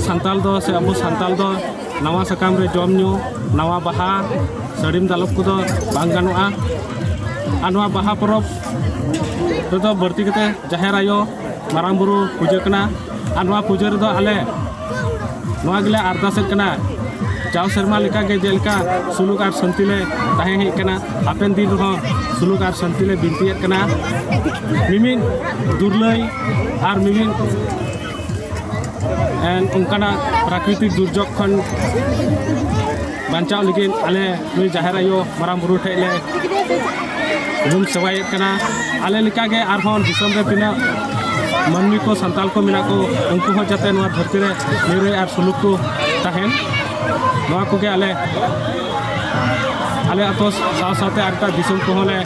ᱥᱟᱱᱛᱟᱞ ᱫᱚ ᱥᱮ ᱟᱵᱚ ᱥᱟᱱᱛᱟᱞ ᱫᱚ ᱱᱟᱣᱟ ᱥᱟᱠᱟᱢ ᱨᱮ ᱡᱚᱢ ᱧᱩ, ᱱᱟᱣᱟ ᱵᱟᱦᱟ, ᱥᱟᱹᱲᱤᱢ ᱫᱟᱞᱚᱵ ᱠᱚᱫᱚ ᱵᱟᱝ ᱜᱟᱱᱚᱜᱼᱟ᱾ ᱟᱨ ᱱᱚᱣᱟ ᱵᱟᱦᱟ ᱯᱚᱨᱚᱵᱽ ᱨᱮᱫᱚ ᱵᱟᱹᱲᱛᱤ ᱠᱟᱛᱮ ᱡᱟᱦᱮᱨ ᱟᱭᱳ, ᱢᱟᱨᱟᱝ ᱵᱩᱨᱩ ᱯᱩᱡᱟᱹ ᱠᱟᱱᱟ᱾ ᱟᱨ ᱱᱚᱣᱟ ᱯᱩᱡᱟᱹ ᱨᱮᱫᱚ ᱟᱞᱮ ᱱᱚᱣᱟ ᱜᱮᱞᱮ ᱟᱨᱫᱟᱥᱮᱫ ᱠᱟᱱᱟ, ᱡᱟᱣ ᱥᱮᱨᱢᱟ ᱞᱮᱠᱟᱜᱮ ᱡᱮᱞᱮᱠᱟ ᱥᱩᱞᱩᱠ ᱟᱨ ᱥᱟᱱᱛᱤ ᱞᱮ ᱛᱟᱦᱮᱸ ᱦᱮᱡ ᱠᱟᱱᱟ, ᱦᱟᱯᱮᱱ ᱫᱤᱱ ᱨᱮᱦᱚᱸ ᱥᱩᱞᱩᱠ ᱟᱨ ᱥᱟᱱᱛᱤ ᱞᱮ ᱵᱤᱱᱛᱤᱭᱮᱫ ᱠᱟᱱᱟ᱾ ᱢᱤᱢᱤᱫ ᱫᱩᱨᱞᱟᱹᱭ ᱟᱨ ᱢᱤᱢᱤᱫ ᱮᱱ ᱚᱱᱠᱟᱱᱟᱜ ᱯᱨᱟᱠᱨᱤᱛᱤᱠ ᱫᱩᱨᱡᱳᱜᱽ ᱠᱷᱚᱱ ᱵᱟᱧᱪᱟᱣ ᱞᱟᱹᱜᱤᱫ ᱟᱞᱮ ᱱᱩᱭ ᱡᱟᱦᱮᱨ ᱟᱭᱳ ᱢᱟᱨᱟᱝ ᱵᱩᱨᱩ ᱴᱷᱮᱡ ᱞᱮ ᱧᱩᱢ ᱥᱮᱵᱟᱭᱮᱫ ᱠᱟᱱᱟ᱾ ᱟᱞᱮ ᱞᱮᱠᱟᱜᱮ ᱟᱨᱦᱚᱸ ᱫᱤᱥᱚᱢ ᱨᱮ ᱛᱤᱱᱟᱹᱜ ᱢᱟᱹᱱᱢᱤ ᱠᱚ, ᱥᱟᱱᱛᱟᱲ ᱠᱚ ᱢᱮᱱᱟᱜ ᱠᱚ, ᱩᱱᱠᱩ ᱦᱚᱸ ᱡᱟᱛᱮ ᱱᱚᱣᱟ ᱫᱷᱟᱹᱨᱛᱤ ᱨᱮ ᱱᱤᱨᱟᱹᱭ ᱟᱨ ᱥᱩᱞᱩᱠ ᱠᱚ ᱛᱟᱦᱮᱱ, ᱱᱚᱣᱟ ᱠᱚᱜᱮ ᱟᱞᱮ, ᱟᱞᱮ ᱟᱛᱳ ᱥᱟᱶ ᱥᱟᱶᱛᱮ ᱟᱨ ᱮᱴᱟᱜ ᱫᱤᱥᱚᱢ ᱠᱚᱦᱚᱸ ᱞᱮ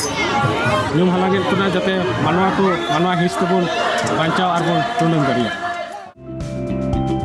ᱧᱩᱢ ᱦᱟᱞᱟᱝ ᱮᱫ ᱠᱟᱱᱟ, ᱡᱟᱛᱮ ᱢᱟᱱᱣᱟ ᱠᱚ ᱢᱟᱱᱣᱟ ᱦᱤᱸᱥ ᱛᱮᱵᱚᱱ ᱵᱟᱧᱪᱟᱣ ᱟᱨ ᱵᱚᱱ ᱴᱩᱰᱟᱹᱝ ᱫᱟᱲᱮᱭᱟᱜ᱾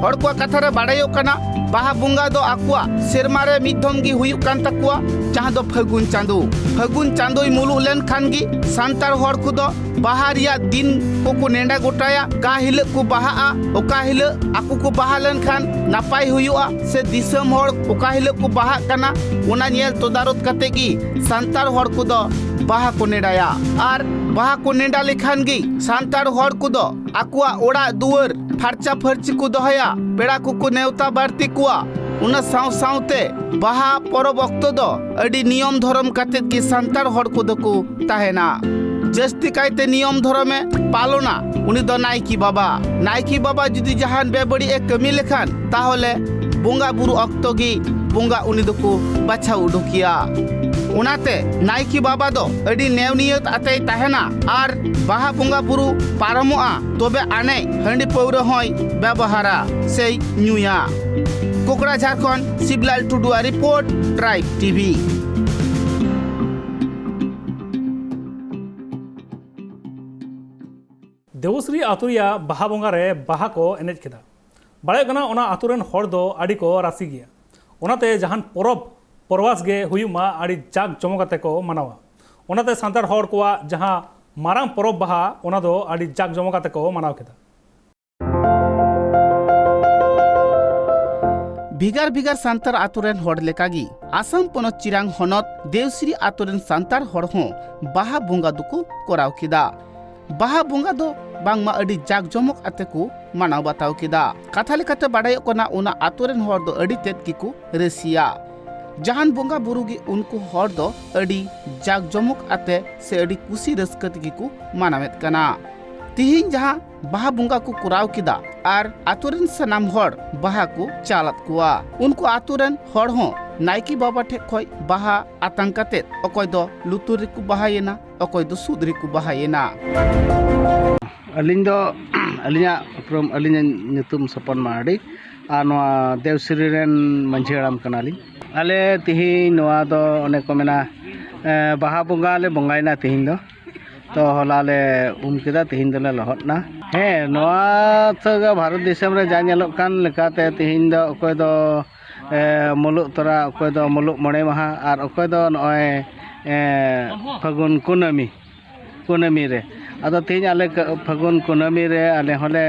ᱦᱚᱲ ᱠᱚᱣᱟᱜ ᱠᱟᱛᱷᱟ ᱨᱮ ᱵᱟᱲᱟᱭᱚᱜ ᱠᱟᱱᱟ, ᱵᱟᱦᱟ ᱵᱚᱸᱜᱟ ᱫᱚ ᱟᱠᱚᱣᱟᱜ ᱥᱮᱨᱢᱟ ᱨᱮ ᱢᱤᱫ ᱫᱷᱚᱢ ᱜᱮ ᱦᱩᱭᱩᱜ ᱠᱟᱱ ᱛᱟᱠᱚᱣᱟ, ᱡᱟᱦᱟᱸ ᱫᱚ ᱯᱷᱟᱹᱜᱩᱱ ᱪᱟᱸᱫᱳ᱾ ᱯᱷᱟᱹᱜᱩᱱ ᱪᱟᱸᱫᱳᱭ ᱢᱩᱞᱩᱜ ᱞᱮᱱᱠᱷᱟᱱ ᱜᱮ ᱥᱟᱱᱛᱟᱲ ᱦᱚᱲ ᱠᱚᱫᱚ ᱵᱟᱦᱟ ᱨᱮᱭᱟᱜ ᱫᱤᱱ ᱠᱚᱠᱚ ᱱᱮᱰᱟ ᱜᱚᱴᱟᱭᱟ, ᱚᱠᱟ ᱦᱤᱞᱳᱜ ᱠᱚ ᱵᱟᱦᱟᱜᱼᱟ, ᱚᱠᱟ ᱦᱤᱞᱳᱜ ᱟᱠᱚ ᱠᱚ ᱵᱟᱦᱟ ᱞᱮᱱᱠᱷᱟᱱ ᱱᱟᱯᱟᱭ ᱦᱩᱭᱩᱜᱼᱟ, ᱥᱮ ᱫᱤᱥᱚᱢ ᱦᱚᱲ ᱚᱠᱟ ᱦᱤᱞᱳᱜ ᱠᱚ ᱵᱟᱦᱟᱜ ᱠᱟᱱᱟ, ᱚᱱᱟ ᱧᱮᱞ ᱛᱚᱫᱟᱨᱚᱛ ᱠᱟᱛᱮ ᱜᱮ ᱥᱟᱱᱛᱟᱲ ᱦᱚᱲ ᱠᱚᱫᱚ ᱵᱟᱦᱟ ᱠᱚ ᱱᱮᱰᱟᱭᱟ᱾ ᱟᱨ ᱵᱟᱦᱟ ᱠᱚ ᱱᱮᱰᱟ ᱞᱮᱠᱷᱟᱱ ᱜᱮ ᱥᱟᱱᱛᱟᱲ ᱦᱚᱲ ᱠᱚᱫᱚ ᱟᱠᱚᱣᱟᱜ ᱚᱲᱟᱜ ᱫᱩᱣᱟᱹᱨ ᱯᱷᱟᱨᱪᱟ ᱯᱷᱟᱹᱨᱪᱤ ᱠᱚ ᱫᱚᱦᱚᱭᱟ, ᱯᱮᱲᱟ ᱠᱚᱠᱚ ᱱᱮᱣᱛᱟ ᱵᱟᱹᱲᱛᱤ ᱠᱚᱣᱟ᱾ ᱚᱱᱟ ᱥᱟᱶ ᱥᱟᱶᱛᱮ ᱵᱟᱦᱟ ᱯᱚᱨᱚᱵᱽ ᱚᱠᱛᱚ ᱫᱚ ᱟᱹᱰᱤ ᱱᱤᱭᱚᱢ ᱫᱷᱚᱨᱚᱢ ᱠᱟᱛᱮᱫ ᱜᱮ ᱥᱟᱱᱛᱟᱲ ᱦᱚᱲ ᱠᱚᱫᱚ ᱠᱚ ᱛᱟᱦᱮᱱᱟ᱾ ᱡᱟᱹᱥᱛᱤ ᱠᱟᱭᱛᱮ ᱱᱤᱭᱚᱢ ᱫᱷᱚᱨᱚᱢᱮ ᱯᱟᱞᱚᱱᱟ ᱩᱱᱤ ᱫᱚ ᱱᱟᱭᱠᱮ ᱵᱟᱵᱟ᱾ ᱱᱟᱭᱠᱮ ᱵᱟᱵᱟ ᱡᱩᱫᱤ ᱡᱟᱦᱟᱱ ᱵᱮᱵᱟᱹᱲᱤᱡ ᱮ ᱠᱟᱹᱢᱤ ᱞᱮᱠᱷᱟᱱ, ᱛᱟᱦᱚᱞᱮ ᱵᱚᱸᱜᱟ ᱵᱩᱨᱩ ᱚᱠᱛᱚ ᱜᱮ ᱵᱚᱸᱜᱟ ᱩᱱᱤ ᱫᱚᱠᱚ ᱵᱟᱪᱷᱟᱣ ᱩᱰᱩᱠᱮᱭᱟ᱾ ᱚᱱᱟᱛᱮ ᱱᱟᱭᱠᱮ ᱵᱟᱵᱟ ᱫᱚ ᱟᱹᱰᱤ ᱱᱮᱣᱱᱤᱭᱟᱹᱛ ᱟᱛᱮᱭ ᱛᱟᱦᱮᱱᱟ ᱟᱨ ᱵᱟᱦᱟ ᱵᱚᱸᱜᱟ ᱵᱩᱨᱩ ᱯᱟᱨᱚᱢᱚᱜᱼᱟ, ᱛᱚᱵᱮ ᱟᱱᱮᱡ ᱦᱟᱺᱰᱤ ᱯᱟᱹᱣᱨᱟᱹ ᱦᱚᱸᱭ ᱵᱮᱵᱚᱦᱟᱨᱟ ᱥᱮᱭ ᱧᱩᱭᱟ᱾ ᱠᱚᱠᱲᱟ ᱡᱷᱟᱲᱠᱷᱚᱸᱰ, ᱥᱤᱵᱞᱟᱞ ᱴᱩᱰᱩᱣᱟᱜ ᱨᱤᱯᱳᱨᱴ, ᱴᱨᱟᱭᱤᱵ ᱴᱤᱵᱷᱤ᱾ ᱫᱮᱵᱚᱥᱨᱤ ᱟᱛᱳ ᱨᱮᱭᱟᱜ ᱵᱟᱦᱟ ᱵᱚᱸᱜᱟ ᱨᱮ ᱵᱟᱦᱟ ᱠᱚ ᱮᱱᱮᱡ ᱠᱮᱫᱟ᱾ ᱵᱟᱲᱟᱭᱚᱜ ᱠᱟᱱᱟ, ᱚᱱᱟ ᱟᱛᱳ ᱨᱮᱱ ᱦᱚᱲ ᱫᱚ ᱟᱹᱰᱤ ᱠᱚ ᱨᱟᱹᱥᱤ ᱜᱮᱭᱟ᱾ ᱚᱱᱟᱛᱮ ᱡᱟᱦᱟᱱ ᱯᱚᱨᱚᱵᱽ ᱯᱚᱨᱵᱟᱥ ᱜᱮ ᱦᱩᱭᱩᱜ ᱢᱟ, ᱟᱹᱰᱤ ᱡᱟᱠ ᱡᱚᱢᱚᱠ ᱠᱟᱛᱮ ᱠᱚ ᱢᱟᱱᱟᱣᱟ᱾ ᱚᱱᱟᱛᱮ ᱥᱟᱱᱛᱟᱲ ᱦᱚᱲ ᱠᱚᱣᱟᱜ ᱡᱟᱦᱟᱸ ᱢᱟᱨᱟᱝ ᱯᱚᱨᱚᱵᱽ ᱵᱟᱦᱟ, ᱚᱱᱟ ᱫᱚ ᱟᱹᱰᱤ ᱡᱟᱠ ᱡᱚᱢᱚᱠ ᱟᱛᱮ ᱠᱚ ᱢᱟᱱᱟᱣ ᱠᱮᱫᱟ᱾ ᱵᱷᱮᱜᱟᱨ ᱵᱷᱮᱜᱟᱨ ᱥᱟᱱᱛᱟᱲ ᱟᱛᱳ ᱨᱮᱱ ᱦᱚᱲ ᱞᱮᱠᱟᱜᱮ ᱟᱥᱟᱢ ᱯᱚᱱᱚᱛ ᱪᱤᱨᱟᱝ ᱦᱚᱱᱚᱛ ᱫᱮᱣᱥᱨᱤ ᱟᱛᱳ ᱨᱮᱱ ᱥᱟᱱᱛᱟᱲ ᱦᱚᱲ ᱦᱚᱸ ᱵᱟᱦᱟ ᱵᱚᱸᱜᱟ ᱫᱚᱠᱚ ᱠᱚᱨᱟᱣ ᱠᱮᱫᱟ᱾ ᱵᱟᱦᱟ ᱵᱚᱸᱜᱟ ᱫᱚ ᱵᱟᱝᱢᱟ ᱟᱹᱰᱤ ᱡᱟᱠ ᱡᱚᱢᱚᱠ ᱟᱛᱮ ᱠᱚ ᱢᱟᱱᱟᱣ ᱵᱟᱛᱟᱣ ᱠᱮᱫᱟ᱾ ᱠᱟᱛᱷᱟ ᱞᱮᱠᱟᱛᱮ ᱵᱟᱰᱟᱭᱚᱜ ᱠᱟᱱᱟ, ᱚᱱᱟ ᱟᱛᱳ ᱨᱮᱱ ᱦᱚᱲ ᱫᱚ ᱟᱹᱰᱤ ᱛᱮᱫ ᱜᱮᱠᱚ ᱨᱟᱹᱥᱤᱭᱟ᱾ ᱡᱟᱦᱟᱱ ᱵᱚᱸᱜᱟ ᱵᱩᱨᱩ ᱜᱮ ᱩᱱᱠᱩ ᱦᱚᱲ ᱫᱚ ᱟᱹᱰᱤ ᱡᱟᱠ ᱡᱚᱢᱚᱠ ᱟᱛᱮ ᱥᱮ ᱟᱹᱰᱤ ᱠᱩᱥᱤ ᱨᱟᱹᱥᱠᱟᱹ ᱛᱮᱜᱮ ᱠᱚ ᱢᱟᱱᱟᱣᱮᱫ ᱠᱟᱱᱟ᱾ ᱛᱤᱦᱤᱧ ᱡᱟᱦᱟᱸ ᱵᱟᱦᱟ ᱵᱚᱸᱜᱟ ᱠᱚ ᱠᱚᱨᱟᱣ ᱠᱮᱫᱟ ᱟᱨ ᱟᱛᱳ ᱨᱮᱱ ᱥᱟᱱᱟᱢ ᱦᱚᱲ ᱵᱟᱦᱟ ᱠᱚ ᱪᱟᱞᱟᱫ ᱠᱚᱣᱟ᱾ ᱩᱱᱠᱩ ᱟᱛᱳ ᱨᱮᱱ ᱦᱚᱲ ᱦᱚᱸ ᱱᱟᱭᱠᱮ ᱵᱟᱵᱟ ᱴᱷᱮᱡ ᱠᱷᱚᱡ ᱵᱟᱦᱟ ᱟᱛᱟᱝ ᱠᱟᱛᱮᱫ ᱚᱠᱚᱭ ᱫᱚ ᱞᱩᱛᱩᱨ ᱨᱮᱠᱚ ᱵᱟᱦᱟᱭᱮᱱᱟ, ᱚᱠᱚᱭ ᱫᱚ ᱥᱩᱫ ᱨᱮᱠᱚ ᱵᱟᱦᱟᱭᱮᱱᱟ᱾ ᱟᱹᱞᱤᱧ ᱫᱚ, ᱟᱹᱞᱤᱧᱟᱜ ᱩᱯᱨᱩᱢ, ᱟᱹᱞᱤᱧᱟᱜ ᱧᱩᱛᱩᱢ ᱥᱚᱯᱚᱱ ᱢᱟᱨᱰᱤ ᱟᱨ ᱱᱚᱣᱟ ᱫᱮᱣᱥᱤᱨᱤ ᱨᱮᱱ ᱢᱟᱹᱡᱷᱤ ᱦᱟᱲᱟᱢ ᱠᱟᱱᱟᱞᱤᱧ᱾ ᱟᱞᱮ ᱛᱤᱦᱤᱧ ᱱᱚᱣᱟ ᱫᱚ ᱚᱱᱮ ᱠᱚ ᱢᱮᱱᱟ, ᱮ, ᱵᱟᱦᱟ ᱵᱚᱸᱜᱟ ᱞᱮ ᱵᱚᱸᱜᱟᱭᱮᱱᱟ ᱛᱤᱦᱤᱧ ᱫᱚ᱾ ᱛᱚ ᱦᱚᱞᱟ ᱞᱮ ᱩᱢ ᱠᱮᱫᱟ, ᱛᱤᱦᱤᱧ ᱫᱚᱞᱮ ᱞᱚᱦᱚᱫ ᱱᱟ᱾ ᱦᱮᱸ, ᱱᱚᱣᱟ ᱛᱚ ᱵᱷᱟᱨᱚᱛ ᱫᱤᱥᱚᱢ ᱨᱮ ᱡᱟ ᱧᱮᱞᱚᱜ ᱠᱟᱱ ᱞᱮᱠᱟᱛᱮ ᱛᱤᱦᱤᱧ ᱫᱚ ᱚᱠᱚᱭ ᱫᱚ, ᱮ, ᱢᱩᱞᱩᱜ ᱛᱚᱨᱟ, ᱚᱠᱚᱭ ᱫᱚ ᱢᱩᱞᱩᱜ ᱢᱚᱬᱮ ᱢᱟᱦᱟ ᱟᱨ ᱚᱠᱚᱭ ᱫᱚ ᱱᱚᱜᱼᱚᱭ, ᱮ, ᱯᱷᱟᱹᱜᱩᱱ ᱠᱩᱱᱟᱹᱢᱤ, ᱠᱩᱱᱟᱹᱢᱤ ᱨᱮ᱾ ᱟᱫᱚ ᱛᱤᱦᱤᱧ ᱟᱞᱮ ᱠᱟᱹ-, ᱯᱷᱟᱹᱜᱩᱱ ᱠᱩᱱᱟᱹᱢᱤ ᱨᱮ ᱟᱞᱮ ᱦᱚᱸᱞᱮ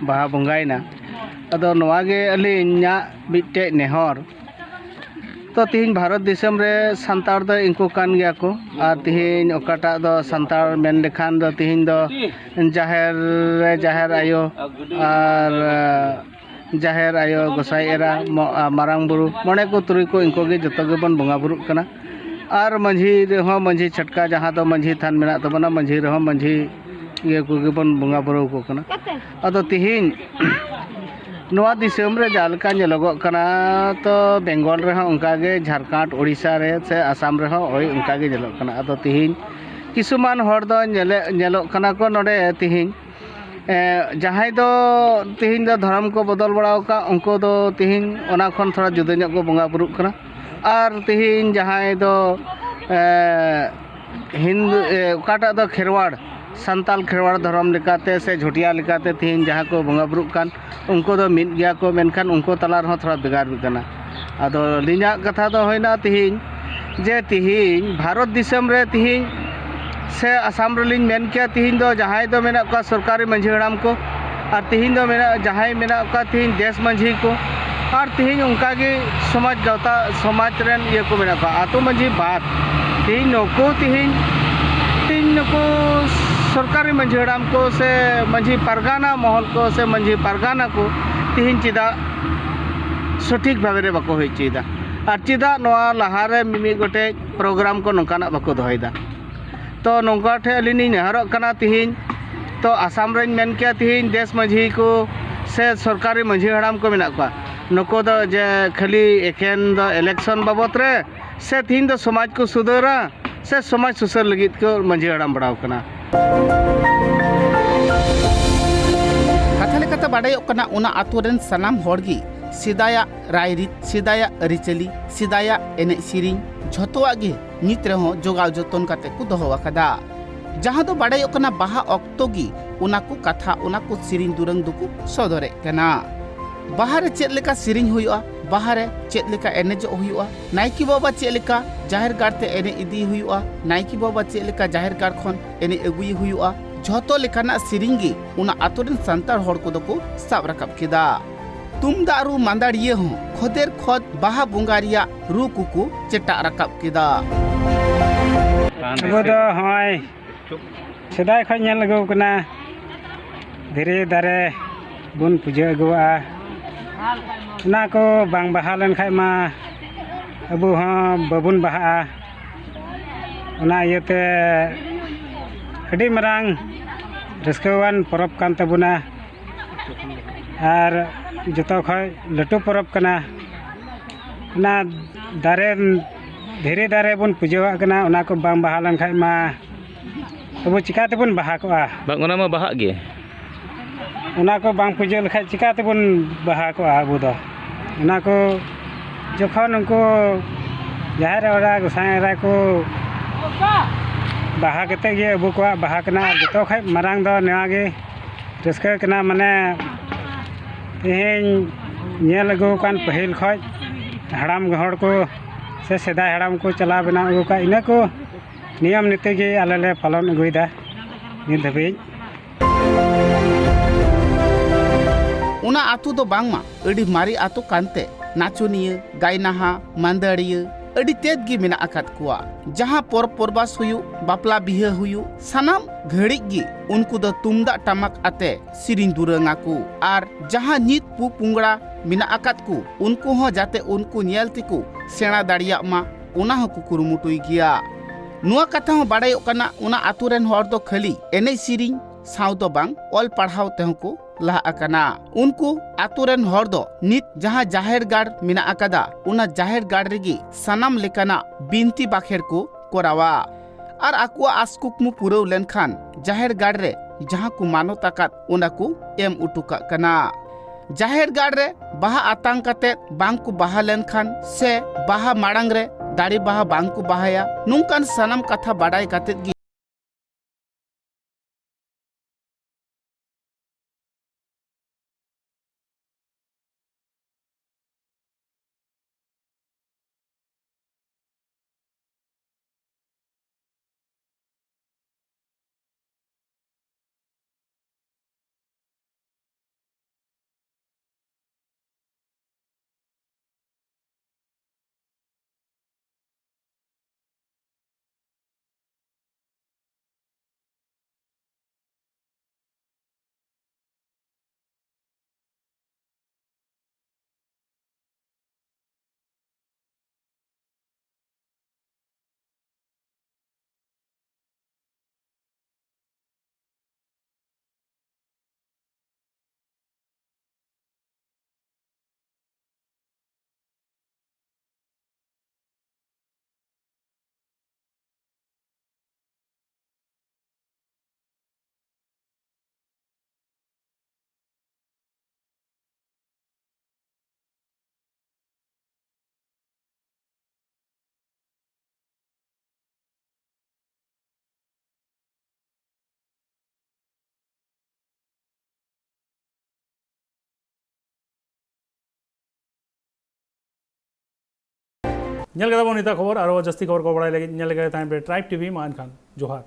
ᱵᱟᱦᱟ ᱵᱚᱸᱜᱟᱭᱮᱱᱟ᱾ ᱟᱫᱚ ᱱᱚᱣᱟ ᱜᱮ ᱟᱹᱞᱤᱧᱟᱜ ᱢᱤᱫᱴᱮᱡ ᱱᱮᱦᱚᱨ, ᱛᱚ ᱛᱤᱦᱤᱧ ᱵᱷᱟᱨᱚᱛ ᱫᱤᱥᱚᱢ ᱨᱮ ᱥᱟᱱᱛᱟᱲ ᱫᱚ ᱤᱱᱠᱩ ᱠᱟᱱ ᱜᱮᱭᱟ ᱠᱚ, ᱟᱨ ᱛᱤᱦᱤᱧ ᱚᱠᱟᱴᱟᱜ ᱫᱚ ᱥᱟᱱᱛᱟᱲ ᱢᱮᱱ ᱞᱮᱠᱷᱟᱱ ᱫᱚ ᱛᱤᱦᱤᱧ ᱫᱚ ᱡᱟᱦᱮᱨ ᱨᱮ ᱡᱟᱦᱮᱨ ᱟᱭᱳ ᱟᱨ, ᱟ, ᱡᱟᱦᱮᱨ ᱟᱭᱳ, ᱜᱚᱸᱥᱟᱭ ᱮᱨᱟ, ᱢᱚ-, ᱟ, ᱢᱟᱨᱟᱝ ᱵᱩᱨᱩ, ᱢᱚᱬᱮ ᱠᱚ ᱛᱩᱨᱩᱭ ᱠᱚ, ᱤᱱᱠᱩ ᱜᱮ ᱡᱚᱛᱚ ᱜᱮᱵᱚᱱ ᱵᱚᱸᱜᱟ ᱵᱩᱨᱩᱜ ᱠᱟᱱᱟ᱾ ᱟᱨ ᱢᱟᱹᱡᱷᱤ ᱨᱮᱦᱚᱸ ᱢᱟᱹᱡᱷᱤ ᱪᱷᱟᱴᱠᱟ ᱡᱟᱦᱟᱸ ᱫᱚ ᱢᱟᱹᱡᱷᱤ ᱛᱷᱟᱱ ᱢᱮᱱᱟᱜ ᱛᱟᱵᱚᱱᱟ, ᱢᱟᱹᱡᱷᱤ ᱨᱮᱦᱚᱸ ᱢᱟᱹᱡᱷᱤ ᱤᱭᱟᱹ ᱠᱚᱜᱮ ᱵᱚᱱ ᱵᱚᱸᱜᱟ ᱵᱩᱨᱩ ᱟᱠᱚ ᱠᱟᱱᱟ᱾ ᱟᱫᱚ ᱛᱤᱦᱤᱧ ᱱᱚᱣᱟ ᱫᱤᱥᱚᱢ ᱨᱮ ᱡᱟᱦᱟᱸ ᱞᱮᱠᱟ ᱧᱮᱞᱚᱜᱚᱜ ᱠᱟᱱᱟ, ᱛᱚ ᱵᱮᱝᱜᱚᱞ ᱨᱮᱦᱚᱸ ᱚᱱᱠᱟ ᱜᱮ, ᱡᱷᱟᱲᱠᱷᱚᱸᱰ, ᱳᱰᱤᱥᱟ ᱨᱮ ᱥᱮ ᱟᱥᱟᱢ ᱨᱮᱦᱚᱸ ᱳᱭ ᱚᱱᱠᱟ ᱜᱮ ᱧᱮᱞᱚᱜ ᱠᱟᱱᱟ᱾ ᱟᱫᱚ ᱛᱤᱦᱤᱧ ᱠᱤᱪᱷᱩᱢᱟᱱ ᱦᱚᱲ ᱫᱚ ᱧᱮᱞᱮ-, ᱧᱮᱞᱚᱜ ᱠᱟᱱᱟ ᱠᱚ ᱱᱚᱰᱮ ᱛᱤᱦᱤᱧ, ᱮ, ᱡᱟᱦᱟᱸᱭ ᱫᱚ ᱛᱤᱦᱤᱧ ᱫᱚ ᱫᱷᱚᱨᱚᱢ ᱠᱚ ᱵᱚᱫᱚᱞ ᱵᱟᱲᱟ ᱟᱠᱟᱫ, ᱩᱱᱠᱩ ᱫᱚ ᱛᱤᱦᱤᱧ ᱚᱱᱟ ᱠᱷᱚᱱ ᱛᱷᱚᱲᱟ ᱡᱩᱫᱟᱹ ᱧᱚᱜ ᱠᱚ ᱵᱚᱸᱜᱟ ᱵᱩᱨᱩᱜ ᱠᱟᱱᱟ᱾ ᱟᱨ ᱛᱤᱦᱤᱧ ᱡᱟᱦᱟᱸᱭ ᱫᱚ, ᱮ, ᱦᱤᱱᱫᱩ, ᱮ, ᱚᱠᱟᱴᱟᱜ ᱫᱚ ᱠᱷᱮᱨᱣᱟᱲ, ᱥᱟᱱᱛᱟᱞ ᱠᱷᱮᱨᱣᱟᱲ ᱫᱷᱚᱨᱚᱢ ᱞᱮᱠᱟᱛᱮ ᱥᱮ ᱡᱷᱚᱴᱤᱭᱟ ᱞᱮᱠᱟᱛᱮ ᱛᱤᱦᱤᱧ ᱡᱟᱦᱟᱸ ᱠᱚ ᱵᱚᱸᱜᱟ ᱵᱩᱨᱩᱜ ᱠᱟᱱ, ᱩᱱᱠᱩ ᱫᱚ ᱢᱤᱫ ᱜᱮᱭᱟ ᱠᱚ, ᱢᱮᱱᱠᱷᱟᱱ ᱩᱱᱠᱩ ᱛᱟᱞᱟ ᱨᱮᱦᱚᱸ ᱛᱷᱚᱲᱟ ᱵᱷᱮᱜᱟᱨ ᱠᱟᱱᱟ᱾ ᱟᱫᱚ ᱟᱹᱞᱤᱧᱟᱜ ᱠᱟᱛᱷᱟ ᱫᱚ ᱦᱩᱭᱱᱟ ᱛᱤᱦᱤᱧ, ᱡᱮ ᱛᱤᱦᱤᱧ ᱵᱷᱟᱨᱚᱛ ᱫᱤᱥᱚᱢ ᱨᱮ ᱛᱤᱦᱤᱧ ᱥᱮ ᱟᱥᱟᱢ ᱨᱮᱞᱤᱧ ᱢᱮᱱ ᱠᱮᱭᱟ, ᱛᱤᱦᱤᱧ ᱫᱚ ᱡᱟᱦᱟᱸᱭ ᱫᱚ ᱢᱮᱱᱟᱜ ᱠᱚᱣᱟ ᱥᱚᱨᱠᱟᱨᱤ ᱢᱟᱹᱡᱷᱤ ᱦᱟᱲᱟᱢ ᱠᱚ, ᱟᱨ ᱛᱤᱦᱤᱧ ᱫᱚ ᱢᱮᱱᱟᱜ, ᱡᱟᱦᱟᱸᱭ ᱢᱮᱱᱟᱜ ᱠᱚᱣᱟ ᱛᱤᱦᱤᱧ ᱫᱮᱥ ᱢᱟᱹᱡᱷᱤ ᱠᱚ, ᱟᱨ ᱛᱤᱦᱤᱧ ᱚᱱᱠᱟᱜᱮ ᱥᱚᱢᱟᱡᱽ ᱜᱟᱶᱛᱟ, ᱥᱚᱢᱟᱡᱽ ᱨᱮᱱ ᱤᱭᱟᱹ ᱠᱚ ᱢᱮᱱᱟᱜ ᱠᱚᱣᱟ, ᱟᱛᱳ ᱢᱟᱹᱡᱷᱤ ᱵᱟᱫ᱾ ᱛᱤᱦᱤᱧ ᱱᱩᱠᱩ ᱛᱤᱦᱤᱧ, ᱛᱤᱦᱤᱧ ᱱᱩᱠᱩ ᱥᱚᱨᱠᱟᱨᱤ ᱢᱟᱹᱡᱷᱤ ᱦᱟᱲᱟᱢ ᱠᱚ ᱥᱮ ᱢᱟᱹᱡᱷᱤ ᱯᱟᱨᱜᱟᱱᱟ ᱢᱚᱦᱚᱞ ᱠᱚ ᱥᱮ ᱢᱟᱹᱡᱷᱤ ᱯᱟᱨᱜᱟᱱᱟ ᱠᱚ ᱛᱤᱦᱤᱧ ᱪᱮᱫᱟᱜ ᱥᱚᱴᱷᱤᱠ ᱵᱷᱟᱵᱮ ᱨᱮ ᱵᱟᱠᱚ ᱦᱩᱭ ᱦᱚᱪᱚᱭᱮᱫᱟ? ᱟᱨ ᱪᱮᱫᱟᱜ ᱱᱚᱣᱟ ᱞᱟᱦᱟᱨᱮ ᱢᱤᱢᱤᱫ ᱜᱚᱴᱮᱡ ᱯᱨᱳᱜᱨᱟᱢ ᱠᱚ ᱱᱚᱝᱠᱟᱱᱟᱜ ᱵᱟᱠᱚ ᱫᱚᱦᱚᱭᱮᱫᱟ? ᱛᱚ ᱱᱚᱝᱠᱟ ᱴᱷᱮᱡ ᱟᱹᱞᱤᱧ ᱞᱤᱧ ᱱᱮᱦᱚᱨᱚᱜ ᱠᱟᱱᱟ, ᱛᱤᱦᱤᱧ ᱛᱚ ᱟᱥᱟᱢ ᱨᱮᱧ ᱢᱮᱱ ᱠᱮᱭᱟ, ᱛᱤᱦᱤᱧ ᱫᱮᱥ ᱢᱟᱹᱡᱷᱤ ᱠᱚ ᱥᱮ ᱥᱚᱨᱠᱟᱨᱤ ᱢᱟᱹᱡᱷᱤ ᱦᱟᱲᱟᱢ ᱠᱚ ᱢᱮᱱᱟᱜ ᱠᱚᱣᱟ, ᱱᱩᱠᱩ ᱫᱚ ᱡᱮ ᱠᱷᱟᱹᱞᱤ ᱮᱠᱷᱮᱱ ᱫᱚ ᱤᱞᱮᱠᱥᱚᱱ ᱵᱟᱵᱚᱛ ᱨᱮ ᱥᱮ ᱛᱤᱦᱤᱧ ᱫᱚ ᱥᱚᱢᱟᱡᱽ ᱠᱚ ᱥᱩᱫᱷᱟᱹᱨᱟ ᱥᱮ ᱥᱚᱢᱟᱡᱽ ᱥᱩᱥᱟᱹᱨ ᱞᱟᱹᱜᱤᱫ ᱠᱚ ᱢᱟᱹᱡᱷᱤ ᱦᱟᱲᱟᱢ ᱵᱟᱲᱟᱣ ᱠᱟᱱᱟ? ᱠᱟᱛᱷᱟ ᱞᱮᱠᱟᱛᱮ ᱵᱟᱰᱟᱭᱚᱜ ᱠᱟᱱᱟ, ᱚᱱᱟ ᱟᱛᱳ ᱨᱮᱱ ᱥᱟᱱᱟᱢ ᱦᱚᱲ ᱜᱮ ᱥᱮᱫᱟᱭᱟᱜ ᱨᱟᱭᱨᱤᱛ, ᱥᱮᱫᱟᱭᱟᱜ ᱟᱹᱨᱤᱪᱟᱹᱞᱤ, ᱥᱮᱫᱟᱭᱟᱜ ᱮᱱᱮᱡ ᱥᱮᱨᱮᱧ, ᱡᱷᱚᱛᱚᱣᱟᱜ ᱜᱮ ᱱᱤᱛ ᱨᱮᱦᱚᱸ ᱡᱚᱜᱟᱣ ᱡᱚᱛᱚᱱ ᱠᱟᱛᱮ ᱠᱚ ᱫᱚᱦᱚ ᱟᱠᱟᱫᱟ᱾ ᱡᱟᱦᱟᱸ ᱫᱚ ᱵᱟᱰᱟᱭᱚᱜ ᱠᱟᱱᱟ, ᱵᱟᱦᱟ ᱚᱠᱛᱚ ᱜᱮ ᱚᱱᱟ ᱠᱚ ᱠᱟᱛᱷᱟ, ᱚᱱᱟ ᱠᱚ ᱥᱮᱨᱮᱧ ᱫᱩᱨᱟᱹᱝ ᱫᱚᱠᱚ ᱥᱚᱫᱚᱨᱮᱫ ᱠᱟᱱᱟ᱾ ᱵᱟᱦᱟ ᱨᱮ ᱪᱮᱫ ᱞᱮᱠᱟ ᱥᱮᱨᱮᱧ ᱦᱩᱭᱩᱜᱼᱟ, ᱵᱟᱦᱟ ᱨᱮ ᱪᱮᱫ ᱞᱮᱠᱟ ᱮᱱᱮᱡᱚᱜ ᱦᱩᱭᱩᱜᱼᱟ, ᱱᱟᱭᱠᱮ ᱵᱟᱵᱟ ᱪᱮᱫ ᱞᱮᱠᱟ ᱡᱟᱦᱮᱨ ᱜᱟᱲ ᱛᱮ ᱮᱱᱮᱡ ᱤᱫᱤ ᱦᱩᱭᱩᱜᱼᱟ, ᱱᱟᱭᱠᱮ ᱵᱟᱵᱟ ᱪᱮᱫ ᱞᱮᱠᱟ ᱡᱟᱦᱮᱨ ᱜᱟᱲ ᱠᱷᱚᱱ ᱮᱱᱮᱡ ᱟᱹᱜᱩᱭᱮ ᱦᱩᱭᱩᱜᱼᱟ, ᱡᱷᱚᱛᱚ ᱞᱮᱠᱟᱱᱟᱜ ᱥᱮᱨᱮᱧ ᱜᱮ ᱚᱱᱟ ᱟᱛᱳ ᱨᱮᱱ ᱥᱟᱱᱛᱟᱲ ᱦᱚᱲ ᱠᱚᱫᱚ ᱠᱚ ᱥᱟᱵ ᱨᱟᱠᱟᱵ ᱠᱮᱫᱟ᱾ ᱛᱩᱢᱫᱟᱜ ᱨᱩ ᱢᱟᱸᱫᱟᱲᱤᱭᱟᱹ ᱦᱚᱸ ᱠᱷᱚᱫᱮᱨ ᱠᱷᱚᱫ ᱵᱟᱦᱟ ᱵᱚᱸᱜᱟ ᱨᱮᱭᱟᱜ ᱨᱩ ᱠᱚᱠᱚ ᱪᱮᱴᱟᱜ ᱨᱟᱠᱟᱵ ᱠᱮᱫᱟ᱾ ᱟᱵᱚ ᱫᱚ ᱦᱚᱸᱜᱼᱚᱭ ᱥᱮᱫᱟᱭ ᱠᱷᱚᱱ ᱧᱮᱞ ᱟᱹᱜᱩ ᱠᱟᱱᱟ, ᱫᱷᱤᱨᱤ ᱫᱟᱨᱮ ᱵᱚᱱ ᱯᱩᱡᱟᱹ ᱟᱹᱜᱩᱣᱟᱜᱼᱟ᱾ ᱚᱱᱟ ᱠᱚ ᱵᱟᱝ ᱵᱟᱦᱟ ᱞᱮᱱᱠᱷᱟᱡ ᱢᱟ ᱟᱵᱚ ᱦᱚᱸ ᱵᱟᱵᱚᱱ ᱵᱟᱦᱟᱜᱼᱟ᱾ ᱚᱱᱟ ᱤᱭᱟᱹᱛᱮ ᱟᱹᱰᱤ ᱢᱟᱨᱟᱝ ᱨᱟᱹᱥᱠᱟᱹᱣᱟᱱ ᱯᱚᱨᱚᱵᱽ ᱠᱟᱱ ᱛᱟᱵᱚᱱᱟ᱾ ᱟᱨ ᱡᱚᱛᱚ ᱠᱷᱚᱡ ᱞᱟᱹᱴᱩ ᱯᱚᱨᱚᱵᱽ ᱠᱟᱱᱟ᱾ ᱚᱱᱟ ᱫᱟᱨᱮ, ᱫᱷᱤᱨᱤ ᱫᱟᱨᱮ ᱵᱚᱱ ᱯᱩᱡᱟᱹᱣᱟᱜ ᱠᱟᱱᱟ, ᱚᱱᱟ ᱠᱚ ᱵᱟᱝ ᱵᱟᱦᱟ ᱞᱮᱱᱠᱷᱟᱡ ᱢᱟ ᱟᱵᱚ ᱪᱤᱠᱟ ᱛᱮᱵᱚᱱ ᱵᱟᱦᱟ ᱠᱚᱜᱼᱟ? ᱵᱟᱝ, ᱚᱱᱟ ᱢᱟ ᱵᱟᱦᱟᱜ ᱜᱮ᱾ ᱚᱱᱟ ᱠᱚ ᱵᱟᱝ ᱯᱩᱡᱟᱹ ᱞᱮᱠᱷᱟᱡ ᱪᱤᱠᱟ ᱛᱮᱵᱚᱱ ᱵᱟᱦᱟ ᱠᱚᱜᱼᱟ ᱟᱵᱚ ᱫᱚ? ᱚᱱᱟ ᱠᱚ ᱡᱚᱠᱷᱚᱱ ᱩᱱᱠᱩ ᱡᱟᱦᱮᱨ ᱮᱨᱟ, ᱜᱚᱸᱥᱟᱭ ᱮᱨᱟ ᱠᱚ ᱵᱟᱦᱟ ᱠᱟᱛᱮᱫ ᱜᱮ ᱟᱵᱚ ᱠᱚᱣᱟᱜ ᱵᱟᱦᱟ ᱠᱟᱱᱟ᱾ ᱟᱨ ᱡᱚᱛᱚ ᱠᱷᱚᱡ ᱢᱟᱨᱟᱝ ᱫᱚ ᱱᱚᱣᱟ ᱜᱮ ᱨᱟᱹᱥᱠᱟᱹ ᱠᱟᱱᱟ, ᱢᱟᱱᱮ ᱛᱮᱦᱮᱧ ᱧᱮᱞ ᱟᱹᱜᱩ ᱟᱠᱟᱱ ᱯᱟᱹᱦᱤᱞ ᱠᱷᱚᱡ ᱦᱟᱲᱟᱢ ᱦᱚᱲ ᱠᱚ ᱥᱮ ᱥᱮᱫᱟᱭ ᱦᱟᱲᱟᱢ ᱠᱚ ᱪᱟᱞᱟᱣ ᱵᱮᱱᱟᱣ ᱟᱹᱜᱩ ᱠᱟᱜ, ᱤᱱᱟᱹ ᱠᱚ ᱱᱤᱭᱚᱢ ᱱᱤᱛᱤ ᱜᱮ ᱟᱞᱮ ᱞᱮ ᱯᱟᱞᱚᱱ ᱟᱹᱜᱩᱭᱮᱫᱟ ᱱᱤᱛ ᱫᱷᱟᱹᱵᱤᱡ᱾ ᱚᱱᱟ ᱟᱛᱳ ᱫᱚ ᱵᱟᱝᱢᱟ ᱟᱹᱰᱤ ᱢᱟᱨᱮ ᱟᱛᱳ ᱠᱟᱱᱛᱮ, ᱱᱟᱪᱚᱱᱤᱭᱟᱹ, ᱜᱟᱭᱱᱟᱦᱟ, ᱢᱟᱹᱫᱟᱹᱲᱤᱭᱟᱹ ᱟᱹᱰᱤ ᱛᱮᱫ ᱜᱮ ᱢᱮᱱᱟᱜ ᱟᱠᱟᱫ ᱠᱚᱣᱟ᱾ ᱡᱟᱦᱟᱸ ᱯᱚᱨᱚᱵᱽ ᱯᱚᱨᱵᱟᱥ ᱦᱩᱭᱩᱜ, ᱵᱟᱯᱞᱟ ᱵᱤᱦᱟᱹ ᱦᱩᱭᱩᱜ, ᱥᱟᱱᱟᱢ ᱜᱷᱟᱹᱲᱤᱡ ᱜᱮ ᱩᱱᱠᱩ ᱫᱚ ᱛᱩᱢᱫᱟᱜ ᱴᱟᱢᱟᱠ ᱟᱛᱮ ᱥᱮᱨᱮᱧ ᱫᱩᱨᱟᱹᱝ ᱟᱠᱚ᱾ ᱟᱨ ᱡᱟᱦᱟᱸ ᱱᱤᱛ ᱯᱩ ᱯᱩᱝᱲᱟ ᱢᱮᱱᱟᱜ ᱟᱠᱟᱫ ᱠᱚ, ᱩᱱᱠᱩ ᱦᱚᱸ ᱡᱟᱛᱮ ᱩᱱᱠᱩ ᱧᱮᱞ ᱛᱮᱠᱚ ᱥᱮᱬᱟ ᱫᱟᱲᱮᱭᱟᱜ ᱢᱟ, ᱚᱱᱟ ᱦᱚᱸᱠᱚ ᱠᱩᱨᱩᱢᱩᱴᱩᱭ ᱜᱮᱭᱟ᱾ ᱱᱚᱣᱟ ᱠᱟᱛᱷᱟ ᱦᱚᱸ ᱵᱟᱰᱟᱭᱚᱜ ᱠᱟᱱᱟ, ᱚᱱᱟ ᱟᱛᱳ ᱨᱮᱱ ᱦᱚᱲ ᱫᱚ ᱠᱷᱟᱹᱞᱤ ᱮᱱᱮᱡ ᱥᱮᱨᱮᱧ ᱥᱟᱶ ᱫᱚ ᱵᱟᱝ, ᱚᱞ ᱯᱟᱲᱦᱟᱣ ᱛᱮᱦᱚᱸ ᱠᱚ ᱞᱟᱦᱟ ᱟᱠᱟᱱᱟ᱾ ᱩᱱᱠᱩ ᱟᱛᱳ ᱨᱮᱱ ᱦᱚᱲ ᱫᱚ ᱱᱤᱛ ᱡᱟᱦᱟᱸ ᱡᱟᱦᱮᱨ ᱜᱟᱲ ᱢᱮᱱᱟᱜ ᱟᱠᱟᱫᱟ, ᱚᱱᱟ ᱡᱟᱦᱮᱨ ᱜᱟᱲ ᱨᱮᱜᱮ ᱥᱟᱱᱟᱢ ᱞᱮᱠᱟᱱᱟᱜ ᱵᱤᱱᱛᱤ ᱵᱟᱠᱷᱮᱲ ᱠᱚ ᱠᱚᱨᱟᱣᱟ᱾ ᱟᱨ ᱟᱠᱚᱣᱟᱜ ᱟᱥ ᱠᱩᱠᱢᱩ ᱯᱩᱨᱟᱹᱣ ᱞᱮᱱᱠᱷᱟᱱ ᱡᱟᱦᱮᱨ ᱜᱟᱲ ᱨᱮ ᱡᱟᱦᱟᱸ ᱠᱚ ᱢᱟᱱᱚᱛ ᱟᱠᱟᱫ, ᱚᱱᱟ ᱠᱚ ᱮᱢ ᱚᱴᱚ ᱠᱟᱜ ᱠᱟᱱᱟ᱾ ᱡᱟᱦᱮᱨ ᱜᱟᱲ ᱨᱮ ᱵᱟᱦᱟ ᱟᱛᱟᱝ ᱠᱟᱛᱮ ᱵᱟᱝ ᱠᱚ ᱵᱟᱦᱟ ᱞᱮᱱᱠᱷᱟᱱ ᱥᱮ ᱵᱟᱦᱟ ᱢᱟᱲᱟᱝ ᱨᱮ ᱫᱟᱲᱮ ᱵᱟᱦᱟ ᱵᱟᱝ ᱠᱚ ᱵᱟᱦᱟᱭᱟ, ᱱᱚᱝᱠᱟᱱ ᱥᱟᱱᱟᱢ ᱠᱟᱛᱷᱟ ᱵᱟᱰᱟᱭ ᱠᱟᱛᱮ ᱜᱮ ᱧᱮᱞ ᱠᱮᱫᱟ ᱵᱚᱱ ᱱᱤᱛᱟᱜ ᱠᱷᱚᱵᱚᱨ᱾ ᱟᱨᱚ ᱡᱟᱹᱥᱛᱤ ᱠᱷᱚᱵᱚᱨ ᱠᱚ ᱵᱟᱲᱟᱭ ᱞᱟᱹᱜᱤᱫ ᱧᱮᱞ ᱞᱮᱜᱮ ᱛᱟᱦᱮᱱ ᱯᱮ Tribe TV᱾ ᱢᱟ ᱮᱱᱠᱷᱟᱱ ᱡᱚᱦᱟᱨ᱾